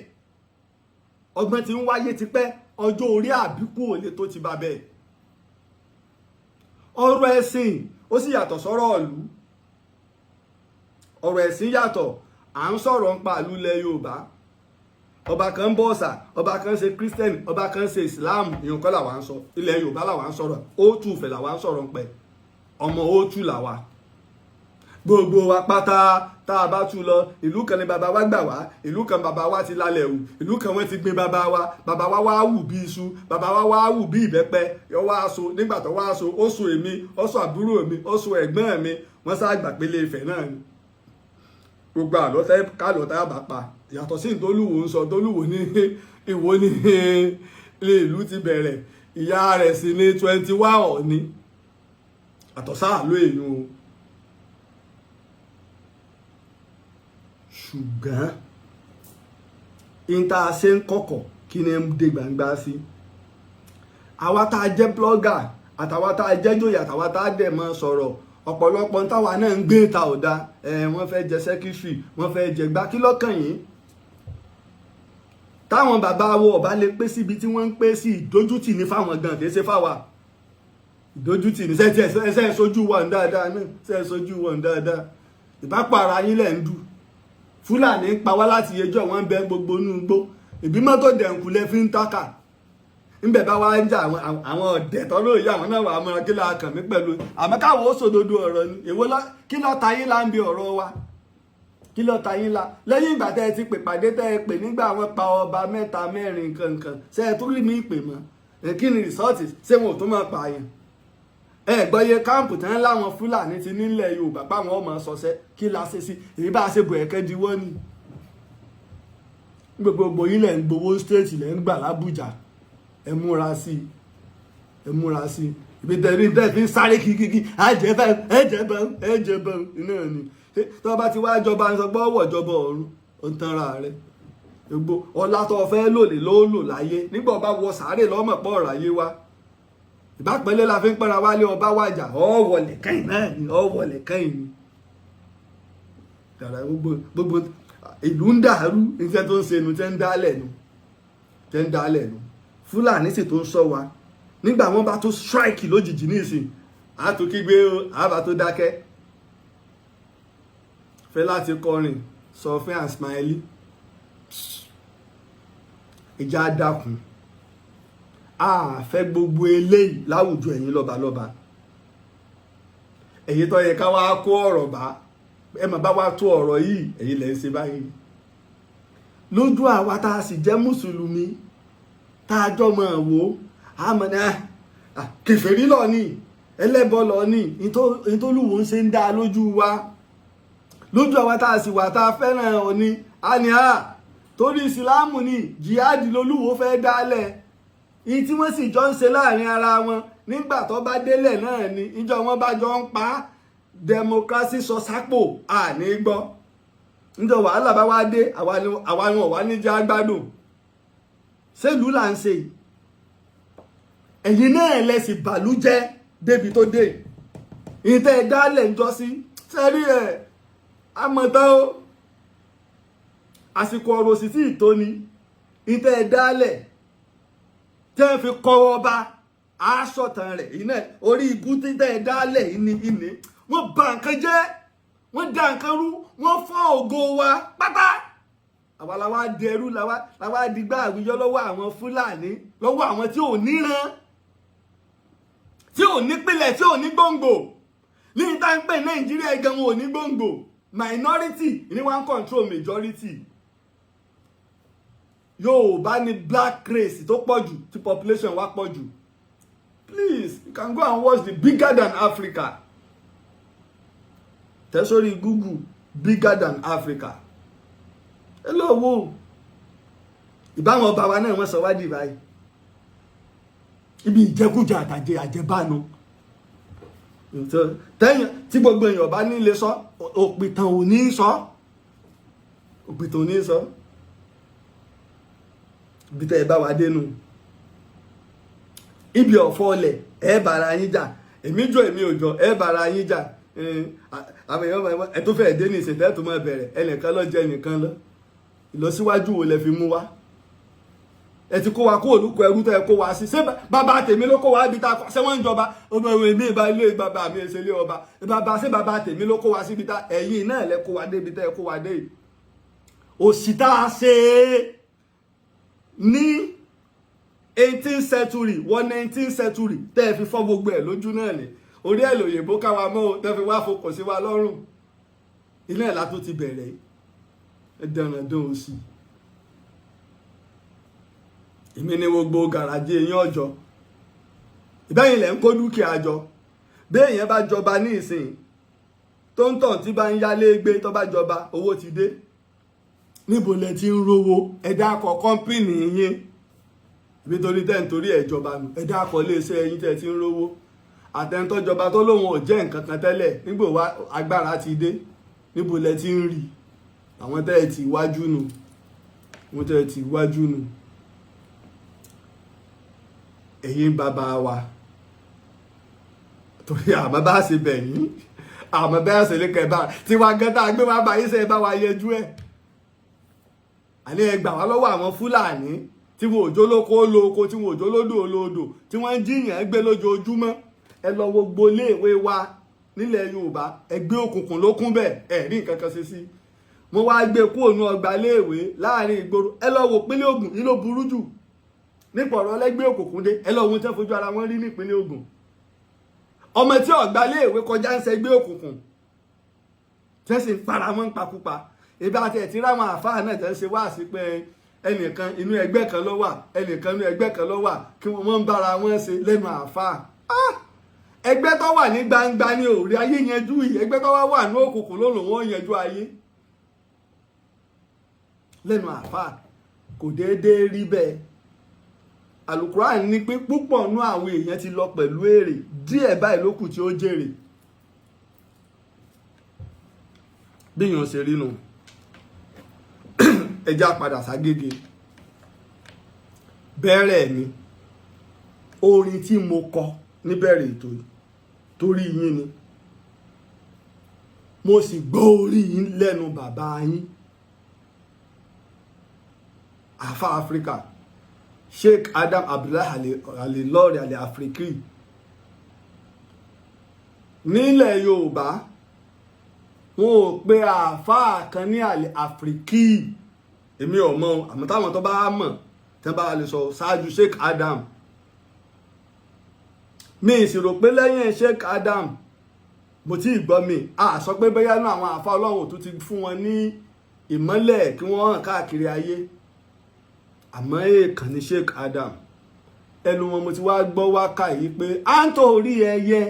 Ọgbọ́n tí ń wáyé tipẹ́, ọjọ́ orí àbíkú òle tó ti bá bẹ́ẹ̀. Ọ̀rọ̀ ẹ̀sìn ó sì yàtọ̀ sọ́rọ̀ ìlú. Ọ̀rọ̀ ẹ̀sìn yàtọ̀. À ń sọ̀rọ̀ ń pa ìlú ilẹ̀ Yorùbá. Ọba kan ń bọ ọ̀sà, ọba kan ṣe Christian, ọba kan ṣe Islam, ìyẹn kọ́ làwa ń sọ. Ilẹ̀ Yorùbá làwa ń sọ̀rọ̀, ó tù fẹ̀ làwa ń sọ̀rọ̀ ń pẹ́. Ọmọ ó tù làwa, gbogbo wa pátá. Tá a bá tú lọ, ìlú kan ni bàbá wa gbà wá, ìlú kan bàbá wa ti lálẹ́ wù, ìlú kan wọ́n ti gbin bàbá wa. Bàbá wa wá wù bí iṣu, bàbá wa wá wù bí ìbẹ́pẹ. Yọ wá so, nígbà tó wá so, ó so èmi, ó so àbúrò mi, ó so ẹ̀gbọ́n mi. Wọ́n sá gbà pélé Ifẹ̀ náà ni. Gbogbo àlọ́ tẹ́ kálọ̀ tá a bá pa yàtọ̀ sí ìtòlúwo ń sọ. Tólúwo ní Ìwó ní ilé ìlú ti bẹ̀rẹ̀, ìyá rẹ̀ sì ní 21 Ọ̀ọ̀ni àtọ̀sáà ló èèyàn o. Ṣùgbọ́n in tá a ṣe ń kọ̀kọ̀, kí ni ń dé gbangba sí? Àwa tá a jẹ́ blogger, àtàwa tá a jẹ́ jòyè, àtàwa tá a dẹ̀ mọ́ sọ̀rọ̀, ọ̀pọ̀lọpọ̀ táwa náà ń gbé ta ọ̀dà ẹ̀. Wọ́n fẹ́ jẹ secretary, wọ́n fẹ́ jẹ gbá, kí lọ́kàn yín? Táwọn bàbá wo ọba lè pé síbi tí wọ́n ń pé sí, ìdójútì ní fáwọn gan, kì í ṣe fáwa. Ìdójútì ní sẹ́tì ẹsẹ̀ sojú wọn dáadáa náà, ṣe sojú wọn dáadáa. Ìbápa ara yín lẹ̀ ń dù. Fúlàní ń pa wá láti ẹjọ́, wọn ń bẹ gbogbo inú igbó. Ìbímọ tó dẹ̀nkù lẹ fi ń tákà ńbẹ bá wá ń jà. Àwọn ọ̀dẹ̀ tọ́ lóye, àwọn náà wà á mọ́ra. Kí la kàn mí pẹ̀lú? Àmọ́ káwọn ó sòdodo ọ̀rọ̀ ni. Èwo kí ló ta yín lá ń bi ọ̀rọ̀ wa? Kí ló ta yín lá lẹ́yìn ìgbà tẹ́ ẹ ti pè pàdé, tẹ́ ẹ pè nígbà wọn pa ọba mẹ́ta mẹ́rin kankan, ṣé ẹ tún rí mi pè mọ́? Kí ni result? Ṣé wọn ò tún máa pààyàn? Ẹ gbọ́yé camp tán láwọn Fúlàní ti nílẹ̀ Yorùbá páwọn ọmọ sọsẹ́. Kí la ṣe sí èyí bá a ṣe bò ẹ̀kẹ́ diwọ́ ni? Gbogbo yín lẹ̀ ń gbowó state, lẹ̀ ń gbà lábújá. Ẹ múra sí i, ẹ múra sí i. Ibi tẹ̀rí tẹ̀ fi ń sáré kíkíkí, àjẹbẹ́ ẹ̀jẹ̀bẹ́ ẹ̀jẹ̀bẹ́ iná ni. Tó bá ti wá jọba, ń sọ pé ọwọ́ ìjọba ọ̀run, ó ń tanra rẹ̀. Gbogbo ọlá tó fẹ́ lò lè ló lò láyé. Nígbà ọba wọ sàárè lọ́mọ̀ pọ̀ ráyé wá. Ìbápẹ́lẹ́ la fi ń pẹ́ra wálé. Ọba wàjà, ọ̀wọ̀lẹ̀ kẹ́yìn náà ni, ọ̀wọ̀lẹ̀ kẹ́yìn ni. Dàrá gbogbo gbogbo ìlú ń dàrú. Iṣẹ́ tó ń ṣe nu, tẹ́ ń dálẹ̀ nu, tẹ́ ń dálẹ̀ nu. Fúlàní sì tó ń sọ wa. Nígbà wọn bá tó strike lójijì nísìn, àtúnkígbé o, àbá tó dákẹ́ fẹ́ láti kọrin sọfín and smiley. Ìjà dákun, a fẹ́ gbogbo eléyìí láwùjọ. Ẹ̀yin lọ́balọ́ba, èyí tó yẹ ká wá kó ọ̀rọ̀ bá ẹ mà bá wá tó ọ̀rọ̀ yìí, ẹ̀yin lẹ́ ń ṣe báyìí lójú àwa tá a sì jẹ́ mùsùlùmí, tá a jọ mọ̀ wò àmọ́ ní kèfèrí lọ ní, ẹlẹ́bọ lọ ní. Ìtòlúwo ń ṣe ń dá lójú wa, lójú àwa tá a sì wà tá a fẹ́ràn òní, a ní a torí ìsìláàmù ní jihad lolúwo fẹ́ dálẹ̀. Ìyí tí wọ́n sì jọ ń ṣe láàrin ara wọn nígbà tó bá délẹ̀ náà ni ìjọ wọn bá jọ ń pa democracy sọ sápò àní gbọ́. Níjọ wàhálà bá wá dé, àwa ni wọ́n wá ní jẹ́ agbádùn. Ṣèlú là ń ṣe? Ẹ̀yin náà lẹ́sìn bàlújẹ́ débi tó dé. Ìtẹ́ dálẹ̀ ń jọ sí sẹ́rí ẹ̀ àmọ̀tán o. Àsìkò ọ̀rọ̀ sì tí ì tó ni. Ìtẹ́ dálẹ̀ tẹ́ fi kọ́ ọba aṣọ̀tàn rẹ̀ iná orí ibú títẹ́ dálẹ̀ ìní ìní. Wọ́n bà nǹkan jẹ́, wọ́n dá nǹkan rú, wọ́n fọ́ ògo wa pátá. Àwa la wá di ẹrú, la wá di gbá àwùjọ lọ́wọ́ àwọn Fúlàní, lọ́wọ́ àwọn tí ò níran, tí ò nípìlẹ̀, tí ò ní gbòǹgbò. Ní ìta ń pè Nàìjíríà gan, wọn ò ní gbòǹgbò. Minority ní wọ́n control majority. Yorùbá ní black race tó pọ̀ jù, tí population wa pọ̀ jù. Please, you can go and watch the Bigger Than Africa. Tẹ sórí Google, Bigger Than Africa. Ẹ lọ wo ìbáwọn ọba wa náà, wọ́n sọ wá di báyìí. Ibi ìjẹkújẹ àtàjẹ àjẹbánu tẹ́yìn tí gbogbo èèyàn bá nílé sọ, òpìtàn ò ní sọ, òpìtàn ò ní sọ. Ibi tẹ́ ẹ bá wa dénú, ibi ọ̀fọ̀ ọlẹ̀, ẹ bára yín jà. Èmi jọ, èmi ò jọ, ẹ bára yín jà. Àwọn èèyàn ẹ tó fẹ́ẹ̀ dé ní ìsìn tẹ́ tó máa bẹ̀rẹ̀, ẹnìkan lọ jẹ ẹnìkan lọ. Ìlọsíwájú wo lẹ fi mú wá? Ẹ ti kó wa kó olùkọ ẹrú tẹ kó wa sí. Ṣé bàbá tèmi ló kó wa ibi tá a ṣé wọ́n ń jọba ọmọ ìwé mi ìbá ilé bàbá mi ṣe ilé ọba bàbá? Ṣé bàbá tèmi ló kó wa síbi tá? Ẹ̀yin náà lẹ kó wa débi tẹ́ kó wa dé yìí. Òṣì tá a ṣe ní 18th century wọ 19th century tẹ́ ẹ fi fọ́ gbogbo ẹ̀ lójú náà ni orí ẹ̀ lòyìnbó káwa mọ́ o, tẹ́ fi wá fokùn sí wa lọ́rùn. Ilé ẹ̀ látó ti bẹ̀rẹ̀. Ẹ dẹ̀ràn òsì. Èmi ní gbogbo gàràjì eyín ọjọ́ ìbẹ́yìn lẹ̀ ń kó dúkìá jọ. Bí èèyàn bá jọba ní ìsìn, tó ń tàn tí bá ń yálé gbé, tó bá jọba, owó ti dé. Níbo lẹ ti ń rówó? Ẹ dákọ company yín. Nítorí tẹ́ ń torí ẹ̀ jọba nù, ẹ dákọ iléeṣẹ́ yín tẹ́ ti ń rówó. Àtẹ̀ntọ́jọba tó lóun ò jẹ́ nǹkan kan tẹ́lẹ̀, nígbò wá agbára ti dé, níbo lẹ ti ń rí? Àwọn tẹ́ ẹ ti wájú nù, wọ́n tẹ́ ẹ ti wájú nù. Ẹ̀yin bàbá wa, torí àmọ́ bá ṣe bẹ̀ yín, àmọ́ bẹ́ẹ̀ ṣe lè kẹ́ bá tiwa gan tá a gbé wá bá yín, ṣe bá wa yẹjú ẹ̀. Àní ẹ gbà wá lọ́wọ́ àwọn Fúlàní tí wọn ò jólókó lóko, tí wọn ò jólódò lódò, tí wọ́n ń jíyàn gbé lójoojúmọ́. Ẹ lọ wo gbogbo iléèwé wa nílẹ̀ Yorùbá, ẹgbẹ́ òkùnkùn ló kún bẹ́ẹ̀. Ẹ rí nǹkan kan ṣe sí. Mo wá gbé kúrò ní ọgbà iléèwé láàrin ìgboro. Ẹ lọ wo ìpínlẹ̀ Ògùn yìí ló burú jù nípa ọ̀rọ̀ ẹlẹ́gbẹ́ òkùnkùn dé. Ẹ lọ wo ohun tí wọ́n fojú ara wọn rí nípínlẹ̀ Ògùn. Ọmọ tí ọ̀gbà iléèwé kọjá ń ṣẹgbẹ́ òkùnkùn, tí wọ́n sì ń para wọn ń pakúpa. Ebi àti ẹ̀ tí ráwọn àfáà náà jẹ́ ń ṣe wá sí pé ẹnìkan inú ẹgbẹ́ kan ló wà, ẹnìkan inú ẹgbẹ́ kan ló wà, kí wọ́n ń bára wọn ṣe lẹ́nu àfáà. Ẹgbẹ́ tó wà ní gbangba ní òrí ayé yanjú yìí, ẹgbẹ́ tó wà ní òkùnkùn lónìí wọ́n yanjú ayé. Lẹ́nu àáfàá kò déédéé rí bẹ́ẹ̀. Alukuran ní pé púpọ̀ nú àwọn èèyàn ti lọ pẹ̀lú èrè, díẹ̀ báyìí ló kù tí ó jèrè. Bí èèyàn ṣe rí nu, ẹja padà ságége. Bẹ̀rẹ̀ mi, orin tí mo kọ níbẹ̀rẹ̀ ètò yìí torí yín ni. Mo sì gbọ́ orí yín lẹ́nu bàbá yín, àfa Áfíríkà, Sheikh Adam Abdullahi Al-Ilory Al-Afriki. Nílẹ̀ Yorùbá, wọn ò pe àáfàá kan ní Al-Afriki, èmi ò mọ̀, àmọ́ táwọn tó bá mọ̀ tí wọ́n bá lè sọ ṣáájú Sheikh Adam. Mi sì rò pé lẹ́yìn Sheikh Adam mo tí ì gbọ́ mi a sọ pé bóyá náà àwọn àáfàá Ọlọ́run tó ti fún wọn ní ìmọ́lẹ̀ kí wọ́n hàn káàkiri ayé, àmọ́ èèkàn ní Sheikh Adam. Ẹnu wọn mo ti wá gbọ́ wákà yìí pé à ń torí ẹyẹ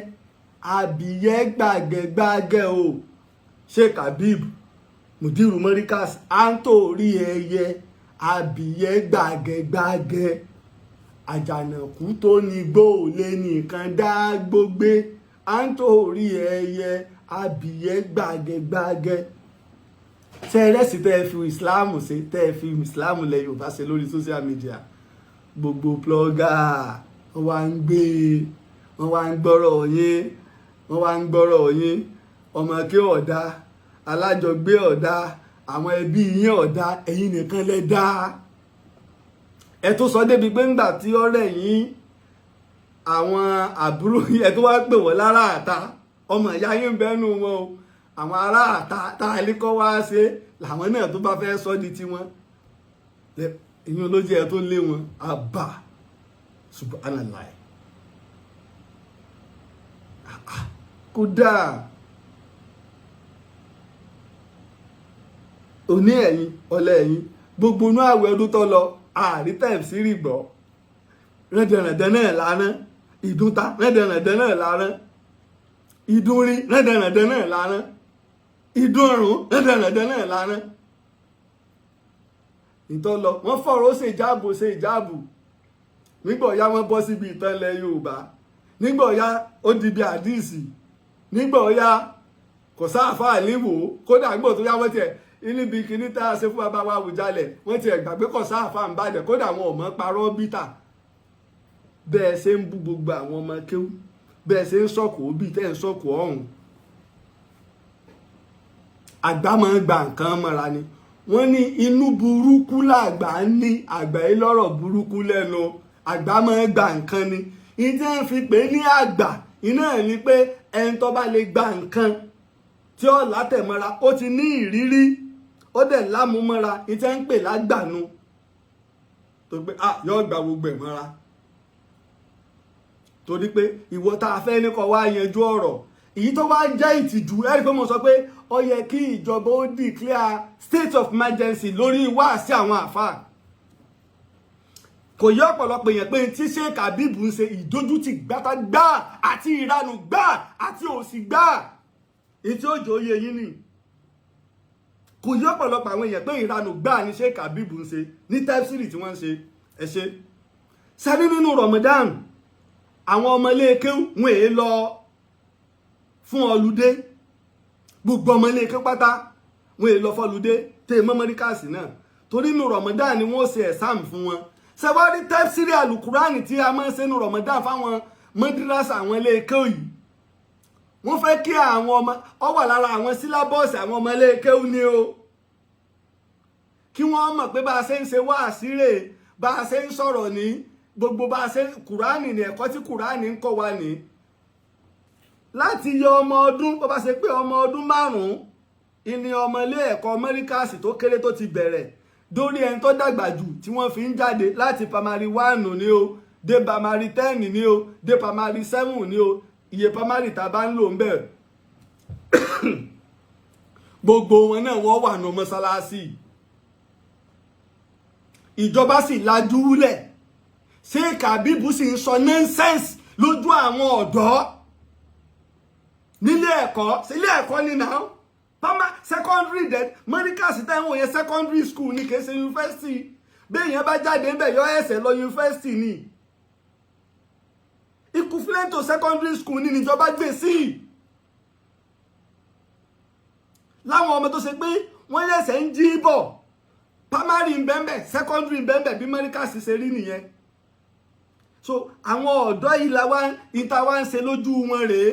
abìyẹ́ gbàgẹ́gbàgẹ́ o. Sheikh Habib Mudiru Morikas, à ń torí ẹyẹ abìyẹ́ gbàgẹ́gbàgẹ́, àjànàkú tó ní gbóòlé nìkan dá gbógbé, à ń torí ẹyẹ abìyẹ́ gbàgẹ́gbàgẹ́. Tẹ́rẹ́sì tẹ́ ẹ fi Islam ṣe, tẹ́ ẹ fi Islam lẹ Yorùbá ṣe lórí social media, gbogbo blogger wọ́n wá ń gbé, wọ́n wá ń gbọ́rọ̀ yín, wọ́n wá ń gbọ́rọ̀ yín. Ọmọ kí ọ̀dà alájọgbé ọ̀dà, àwọn ẹbí yín ọ̀dà, ẹ̀yin nìkan lẹ dá. Ẹ tó sọ débi pé ńgbà tí ọ̀rẹ́ yín, àwọn àbúrò yín, ẹ tó wá pè wọ́n lára àta, ọmọ ìyá yín ń bẹ́nu wọn o. Àwọn ará àta tá a lè kọ́ wá ṣe làwọn náà tó bá fẹ́ sọ di tiwọn, ìyẹn ló jẹ́ ẹ tó lé wọn. Àbá subhanallah, kódà òní ẹ̀yin ọ̀lẹ́ ẹ̀yin gbogbo inú àwẹ̀ ọdún tó lọ àárí tẹ̀síìrì gbọ́, rẹ́dẹ̀rẹ̀dẹ̀ náà lárán ìdúnta, rẹ́dẹ̀rẹ̀dẹ̀ náà lárán ìdúnrí, rẹ́dẹ̀rẹ̀dẹ̀ náà lárán ìdúnrún, rẹ́dẹ̀rẹ̀dẹ̀ náà lárán ìtọ́ lọ. Wọ́n fọ̀rọ̀ ó ṣe ìjáàbò ṣe ìjáàbò. Nígbà ọ̀yá wọ́n bọ́ síbi ìtàn ilẹ̀ Yorùbá, nígbà ọ̀yá ó di bí àdìsí, nígbà ọ̀yá kò sáàfáà níwò. Kódà nígbà tó yá wọ́n tiẹ̀ níbi kíní tá a ṣe fún bàbá wa Àwùjalẹ̀, wọ́n tiẹ̀ gbàgbé kò sáàfáà ń bàjẹ́, kódà wọn ò mọ̀ parọ́ bítà. Bẹ́ẹ̀ ṣe ń bú gbogbo àwọn ọmọ kéwú, bẹ́ẹ̀ ṣe ń sọ̀kò òbí tẹ́ ń sọ̀kò ọ̀hún. Àgbà máa ń gba nǹkan mọ́ra ni. Wọ́n ní inú burúkú làgbà ń ní, àgbà yìí lọ́rọ̀ burúkú lẹ́nu, àgbà máa ń gba nǹkan ni. Ìdí ń fi pè é ní àgbà iná ẹ̀ ni pé ẹni tó bá lè gba nǹkan tí ó látẹ̀mọ́ra, ó ti ní ìrírí, ó dẹ̀ lámúmọ́ra, ìdí ń pè lágbàánu tó pé ah yóò gba gbogbo ẹ̀ mọ́ra. Torí pé ìwọ tá a fẹ́ ní kó wá yanjú ọ̀rọ̀ èyí tó wá jẹ́ ìtìjú, ẹ̀rí pé mo sọ pé ó yẹ kí ìjọba ó declare state of emergency lórí wáàsí àwọn àfáà. Kò yẹ ọ̀pọ̀lọpọ̀ èèyàn pé tí Sheikh Habib ń ṣe ìdójútì gbátagbá àti ìranù gbá àti òsì gbá èyí tí ó jò yé yín ni. Kò yẹ ọ̀pọ̀lọpọ̀ àwọn èèyàn pé ìranù gbá ni Sheikh Habib ń ṣe ní tẹ́fsìrì tí wọ́n ń ṣe. Ẹ ṣe sẹ́ni nínú Ramadan, àwọn ọmọ ilé kéwú wọn èé lọ fún ọlùdé. Gbogbo ọmọ ilé kéwú pátá wọn èé lọ fọlùdé tẹ mọ́mọ́ríkàsì náà, torí nínú Ramadan ni wọ́n ṣe ẹ̀sàm fún wọn. Sẹwárí tẹ́fsìrì alukurani tí a máa ń ṣe nínú Ramadan fáwọn mọ́dírásà àwọn ilé kéwú yìí, wọ́n fẹ́ kí àwọn ọmọ ọ wà lára àwọn sílábọ̀ọ̀sì àwọn ọmọ ilé kéwú ni o, kí wọ́n mọ̀ pé bá a ṣe ń ṣe wáàsí rè, bá a ṣe ń sọ̀rọ̀ ní gbogbo bá a ṣe kùránì ní ẹ̀kọ́ tí kùránì ń kọ́ wa ní. Láti yọ ọmọ ọdún, bó bá ṣe pé ọmọ ọdún 5 ìní ọmọ ilé ẹ̀kọ́ mẹ́ríkàsì tó kéré tó ti bẹ̀rẹ̀ dórí ẹni tó dàgbà jù tí wọ́n fi ń jáde láti primary 1 ní o, dé primary 10 ní o, dé primary 7 ní o, iye primary tá a bá ń lò ń bẹ̀, gbogbo wọn náà wọ́n wà ní mọ́sálásí. Ìjọba sì lajúlẹ̀, Sheikh Habib sì ń sọ nonsense lójú àwọn ọ̀dọ́. Nílé ẹ̀kọ́, sílé ẹ̀kọ́ ni náà, primary, secondary, then Markaz táwọn yẹn, secondary school ní, kìí ṣe yunifásitì. Bí èèyàn bá jáde ń bẹ̀, yọ ẹsẹ̀ lọ yunifásitì ni. Equivalent to secondary school ní níjọba gbé sí láwọn ọmọ tó ṣe pé wọ́n yẹ̀sẹ̀ ń jí bọ̀. Primary ń bẹ́ẹ̀, secondary ń bẹ́ẹ̀. Bí Markaz ṣe rí nìyẹn. So àwọn ọ̀dọ́ yìí la wá ìta wá ń ṣe lójú wọn rèé.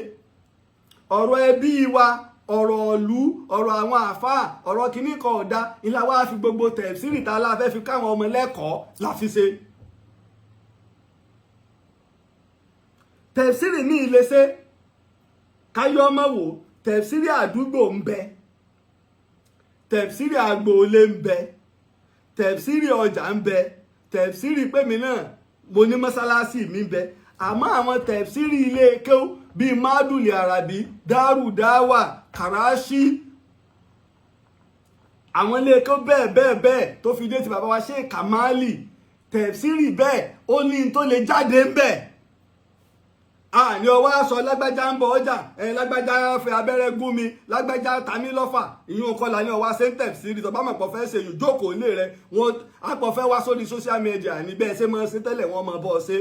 Ọ̀rọ̀ ẹbí wa, ọ̀rọ̀ ìlú, ọ̀rọ̀ àwọn àáfàá, ọ̀rọ̀ kìíní kan ọ̀dá ìlà wa fi gbogbo tẹ̀síìrì tá a la fẹ́ fi káwọn ọmọ lẹ́kọ̀ọ́ la fi ṣe. Tẹ̀síìrì ní ilé ṣe káyọ́ ọmọ wò. Tẹ̀síìrì àdúgbò ń bẹ, tẹ̀síìrì agboolé ń bẹ, tẹ̀síìrì ọjà ń bẹ, tẹ̀síìrì pèmí náà mo ní mọ́sálásí mi ń bẹ. Àmọ́ àwọn tẹ̀síìrì ilé kéwú bíi mádùlì àràbí, dárúdáwà, kàràṣí, àwọn ilé kéwú bẹ́ẹ̀ bẹ́ẹ̀ bẹ́ẹ̀ tó fi dé ti bàbá wa ṣe kàmáàlì, tẹ̀síìrì bẹ́ẹ̀ ó ní tó lè jáde ń bẹ̀. Àní ọwọ́ aṣọ lágbájá ń bọ̀ ọjà ẹ̀, lágbájá fẹ́ abẹ́rẹ́ gún mi, lágbájá tàmí lọ́fà, ìyún kọlà ní ọwọ́ ṣe ń tẹ̀síìrì. Tó bá mọ̀ pọ̀ fẹ́ ṣe yìí, jókòó lé rẹ. Wọn àpọ̀ fẹ́ wá sórí social media ní bẹ́ẹ̀ ṣe máa ṣe tẹ́lẹ̀, wọ́n máa bọ́ ṣe.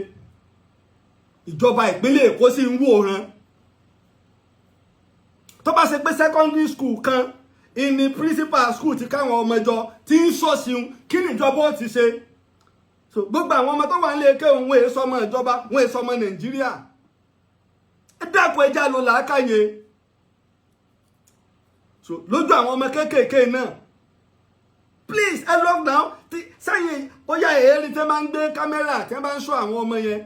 Ìjọba ìpínlẹ̀ Èkó sì ń wòran. Tó bá ṣe pé secondary school kan ìní principal school ti káwọn ọmọ jọ tí ń ṣọ̀ṣìun, kí ni ìjọba ó ti ṣe? So gbogbo àwọn ọmọ tó wà nílé kéwòn, wọn èso ọmọ ìjọba, wọn èso ọmọ Nàìjíríà. Ẹ dákun, ẹja ló làákàyè. So lójú àwọn ọmọ kéékèèké náà, please, ẹ lock down tí sẹ́yìn. Ó yá, èérí tẹ́ máa ń gbé kámẹ́rà tẹ́ máa ń ṣọ́ àwọn ọmọ yẹn.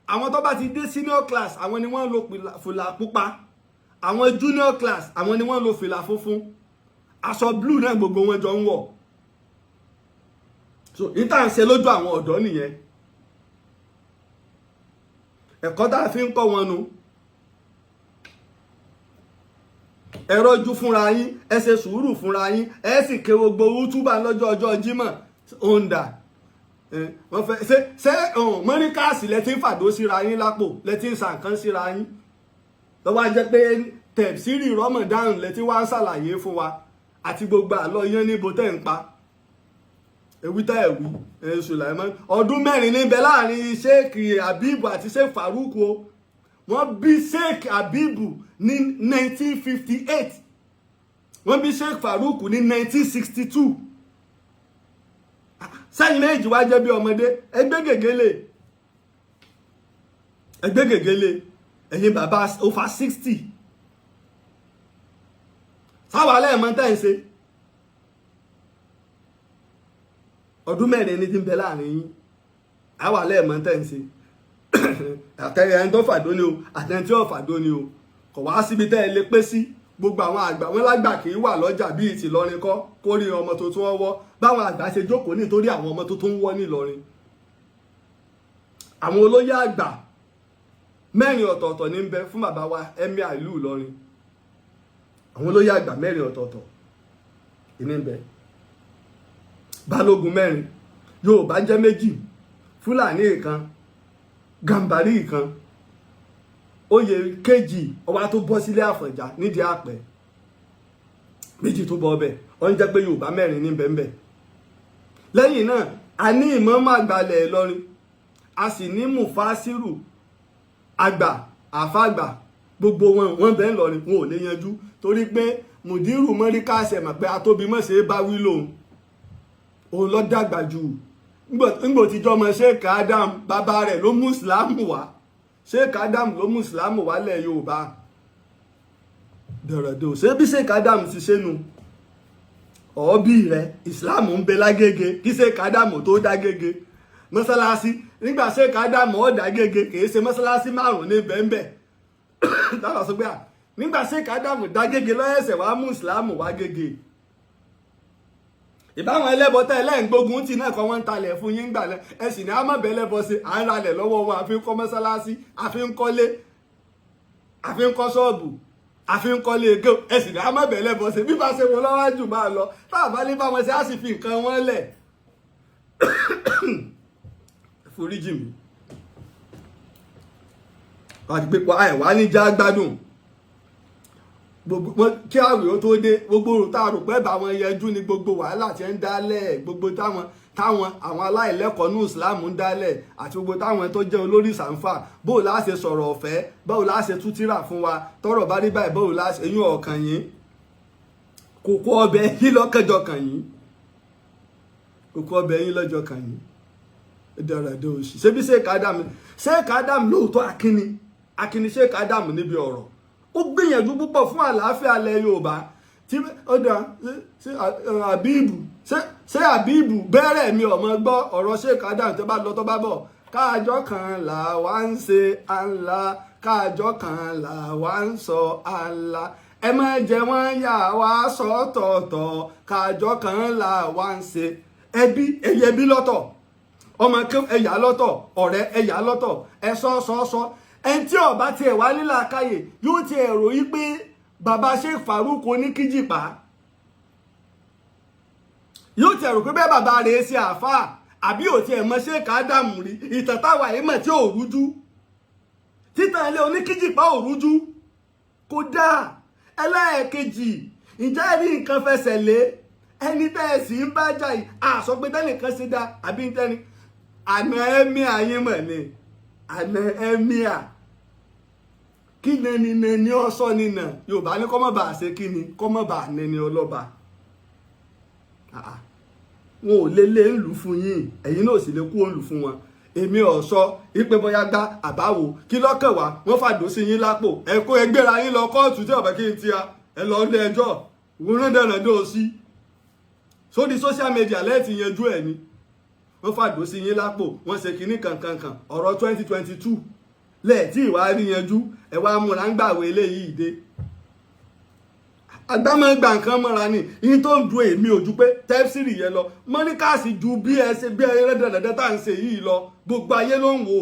Àwọn tó bá ti dé senior class, àwọn ni wọ́n ń lo fìlà pupa. Àwọn junior class, àwọn ni wọ́n ń lo fìlà funfun. Aṣọ blue náà gbogbo wọn jọ ń wọ̀. So níta ń ṣe lójú àwọn ọ̀dọ́ nìyẹn. Ẹ̀kọ́ tá a fi ń kọ́ wọn nu. Ẹ rọ́jú fúnra yín, ẹ ṣe sùúrù fúnra yín, ẹ sì ké gbogbo útúbà lọ́jọ́ ọjọ́ Jímọ̀ òǹdà. Wọ́n fẹ́ ṣe Markaz lẹ ti ń fàdó síra yín lápò, lẹ ti ń sa nǹkan síra yín lọ́wọ́. Á jẹ́ pé tẹ̀síìrì Ramadan lẹ ti wá ń ṣàlàyé fún wa àti gbogbo àlọ́ yẹn níbo tẹ́ ń pa ewì tá ẹ̀wì. Sulaiman, ọdún 4 níbẹ̀ láàrin Sheikh Habibu àti Sheikh Farouk o. Wọ́n bí Sheikh Habibu ní 1958, wọ́n bí Sheikh Farouk ní 1962. Sẹ́yìn méjì wá jẹ́ bí ọmọdé. Ẹgbẹ́ gègéle, ẹgbẹ́ gègéle. Ẹ̀yin bàbá over 60, sáwà lẹ́ẹ̀mọ́ tẹ́ ń ṣe. Ọdún 4 ní ti ń bẹ láàrin yín. Àwà lẹ́ẹ̀mọ́ tẹ́ ń ṣe. Àtẹ̀yẹ ẹni tó fàdó ni o, àtẹ̀yẹ tí ò fàdó ni o, kò wá síbi tẹ́ ẹ lè pé sí. Gbogbo àwọn àgbà wọn lágbà kì í wà lọ́jà bíi ti Ìlọrin kọ́ kórí ọmọ tuntun ọwọ́. Báwọn àgbà ṣe jókòó nítorí àwọn ọmọ tuntun ń wọ́ nílọrin. Àwọn olóyè àgbà 4 ọ̀tọ̀ọ̀tọ̀ ní ń bẹ fún bàbá wa emir ìlú Ìlọrin. Àwọn olóyè àgbà 4 ọ̀tọ̀ọ̀tọ̀ ní ń bẹ. Balógun 4, Yorùbá jẹ́ 2, Fúlàní ìkan, Gàmbàrí ìkan. Oyè kejì ọba tó bọ́ sílé Àfọ̀njá nídìí àpẹ, 2 tó bọ́ ọbẹ̀. Ó ń jẹ́ pé Yorùbá 4 ní bẹ́ẹ̀nbẹ́ẹ̀. Lẹ́yìn náà, a ní ìmáàmù àgbàlẹ̀ Ìlọrin, a sì ní mufasiru àgbà, àfàgbà. Gbogbo wọn wọn bẹ́ẹ̀ ń lọrin, wọn ò lè yanjú torí pé mùdírù Markaz mọ̀ pé atóbi mọ̀ ṣe é bá wí lòun, òun lọ dàgbà jù. Ńgbò tíjọ́ ọmọ Sheikh Adam, bàbá rẹ̀ ló mú ìsìlámù wá. Sheikh Adam ló mú ìsìlámù wálẹ̀ Yorùbá dọ̀rọ̀dọ̀. Ṣé bí Sheikh Adam ti ṣe nu ọ̀ọ́bí rẹ̀, ìsìlámù ń bẹ lágége kí Sheikh Adam tó dágége mọ́sálásí. Nígbà Sheikh Adam ó dágége, kìí ṣe mọ́sálásí 5 ní bẹ́ẹ̀nbẹ́ẹ̀ táwọn sọ pé à nígbà Sheikh Adam dágége lọ́yẹ̀sẹ̀ wàá mú ìsìlámù wá gègé. Ìbáwọn ẹlẹ́bọ tẹ́ ẹlẹ́ǹgbógun tì náà kọ́, wọ́n ń talẹ̀ fún yín gbàlẹ̀. Ẹ sì ní àmọ̀bẹ̀ ẹlẹ́bọ sí à ń ralẹ̀ lọ́wọ́ wọn, àfi ń kọ́ mọ́sálásí, àfi ń kọ́lé, àfi ń kọ́ ṣọ́ọ̀bù, àfi ń kọ́lé ego. Ẹ sì ní àmọ̀bẹ̀ ẹlẹ́bọ sí bí bá ṣe wọn lọ́wọ́ jù máa lọ. Táwọn bá ní bá wọn ṣe, á sì fi nǹkan wọn lẹ̀. Foríjì mi àti pé àìwá ní já gbádùn. Gbogbo kí àwẹ̀ ó tó dé, gbogbo òrùn tá a rò pé bá wọn yẹjú ni gbogbo wàhálà tí ń dálẹ̀, gbogbo táwọn àwọn aláìlẹ́kọ̀ọ́ ní Islam ń dálẹ̀, àti gbogbo táwọn tó jẹ́ olórí sàǹfà. Bóò la ṣe sọ̀rọ̀ ọ̀fẹ́? Báwo la ṣe tú tírà fún wa tọ́rọ̀ bá rí báyìí? Báwo la ṣe eyín ọ̀kàn yín kókó ọbẹ̀ yín lọ́kànjọ kàn yín, kókó ọbẹ̀ yín lọ́jọ́ kàn yín dáradá òsì. Ṣebí Sheikh Adam, Sheikh Adam lóòótọ́ akínni, akínni Sheikh Adam níbi ọ̀rọ̀. Ó gbìyànjú púpọ̀ fún àlàáfíà ilẹ̀ Yorùbá. Tí ó dá ṣe àbíbù, ṣé àbíbù bẹ́rẹ̀ mi ọmọ gbọ́ ọ̀rọ̀ Sheikh Adam tó bá lọ tó bá bọ̀. Káàjọ kan là wá ń ṣe ànlá, káàjọ kan là wá ń sọ ànlá, ẹ má jẹ́ wọ́n yà wá sọ́tọ̀ọ̀tọ̀, káàjọ kan là wá ń ṣe. Ẹbí ẹyẹ bí lọ́tọ̀, ọmọ ẹyà lọ́tọ̀, ọ̀rẹ́ ẹyà lọ́tọ̀, ẹ sọ sọ sọ. Ẹni tí ọba tiẹ̀ wá nílà káyè yóò tiẹ̀ rò yí pé bàbá Sheikh Farouk oníkíjìpá yóò tiẹ̀ rò pé bẹ́ẹ̀ bàbá rẹ̀ ṣe àáfàá, àbí ò tiẹ̀ mọ Sheikh Adam rí. Ìtàn táwa yìí mọ̀ tí ò rújú, títàn ilé oníkíjìpá ò rújú kò dáa. Ẹlẹ́ẹ̀kejì, ǹjẹ́ rí nǹkan fẹsẹ̀ lé ẹni tẹ́ ẹ sì ń bá jà yìí? Àsọ pé tẹ́nìkan ṣe dá àbí tẹ́ni àná ẹ̀mí àyín mọ̀ ni àná ẹ̀mí à kí nẹni nẹni ọsọ nínà. Yorùbá ní kọ́mọ́ bá ṣe kí ni kọ́mọ́ bá nẹni ọlọ́ba. Wọn ò lé lé ń lù fún yín, ẹ̀yin náà sì lè kú òǹlù fún wọn. Èmi ò sọ ìpè bóyá gbá àbáwo kí lọ́kàn wá. Wọ́n fàdó sí yín lápò, ẹ kó ẹgbẹ́ra yín lọ kóòtù tí ọ̀bẹ kí n ti a ẹ lọ ilé ẹjọ́ wúrán dẹ̀rẹ̀ dó sí sórí social media lẹ́ẹ̀tì yanjú ẹ̀ ni. Wọ́n fàdó sí yín lápò, wọ́n ṣe kinní kankankan. Ọ̀rọ̀ 2022 lẹ́ẹ̀tì ìwà rí yanjú, ẹ wá múra ń gbàwé eléyìí dé. Àgbámọ̀ gba nǹkan mọ́ra ni yín tó ń du èmi ojú pé tẹ́psìrì yẹn lọ mọ́níkàsì ju bí ẹ ṣe bí ẹ rẹ́dẹ̀rẹ́dẹ́ tá à ń ṣe yìí lọ. Gbogbo ayé ló ń wò.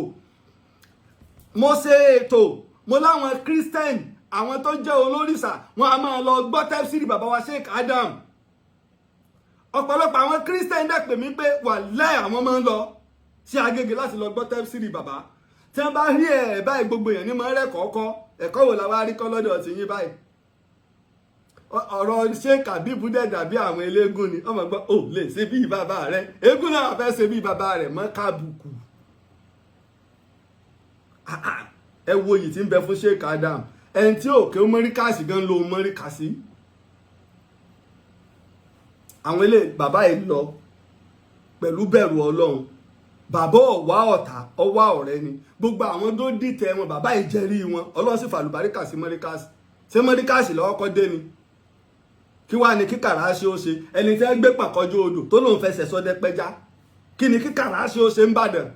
Mo ṣe ètò, mo láwọn Christian, àwọn tó jẹ́ olórìṣà, wọn a máa lọ gbọ́ tẹ́psìrì bàbá wa Sheikh Adam. Ọ̀pọ̀lọpọ̀ àwọn Christian dẹ̀ pè mí pé wàláhì, àwọn máa ń lọ sí Agége láti lọ gbọ́ tẹ́psìrì bàbá. Tí wọ́n bá rí ẹ̀ báyìí, gbogbo èèyàn ní máa ń rẹ́kọ̀ọ́ kọ́. Ẹ̀kọ́ wo la wá rí kọ́ lọ́dọ̀ tí yín báyìí? Ọ̀rọ̀ Sheikh Habib dẹ̀ dàbí àwọn eléégún ni. Ọmọ gbọ́ ò lè ṣe bí bàbá rẹ̀, eégún náà fẹ́ ṣe bí bàbá rẹ̀ mọ́ kábùkù. Ẹ wo yìí tí ń bẹ fún Sheikh Adam, ẹni tí òkè mọ́ríkàsì gan ló mọ́ríkàsì. Àwọn ilé bàbá yìí lọ pẹ̀lú bẹ̀rù Ọlọ́run. Bàbá ọ̀wá ọ̀tá, ọwá ọ̀rẹ́ ni. Gbogbo àwọn tó dìtẹ̀ wọn, bàbá yìí jẹ́rí wọn. Ọlọ́run sì fàlùbáríkà sí mọ́ríkàsì. Ṣé mọ́ríkàsì lọ́wọ́ kọ́ dé ni? Kí wàá ní kíkàrà ṣe ó ṣe ẹni tí wọ́n gbé pàkọ́jú odò tó lóun fẹsẹ̀ sọdẹ pẹja? Kí ni kíkàrà ṣe ó ṣe ń bàdàn?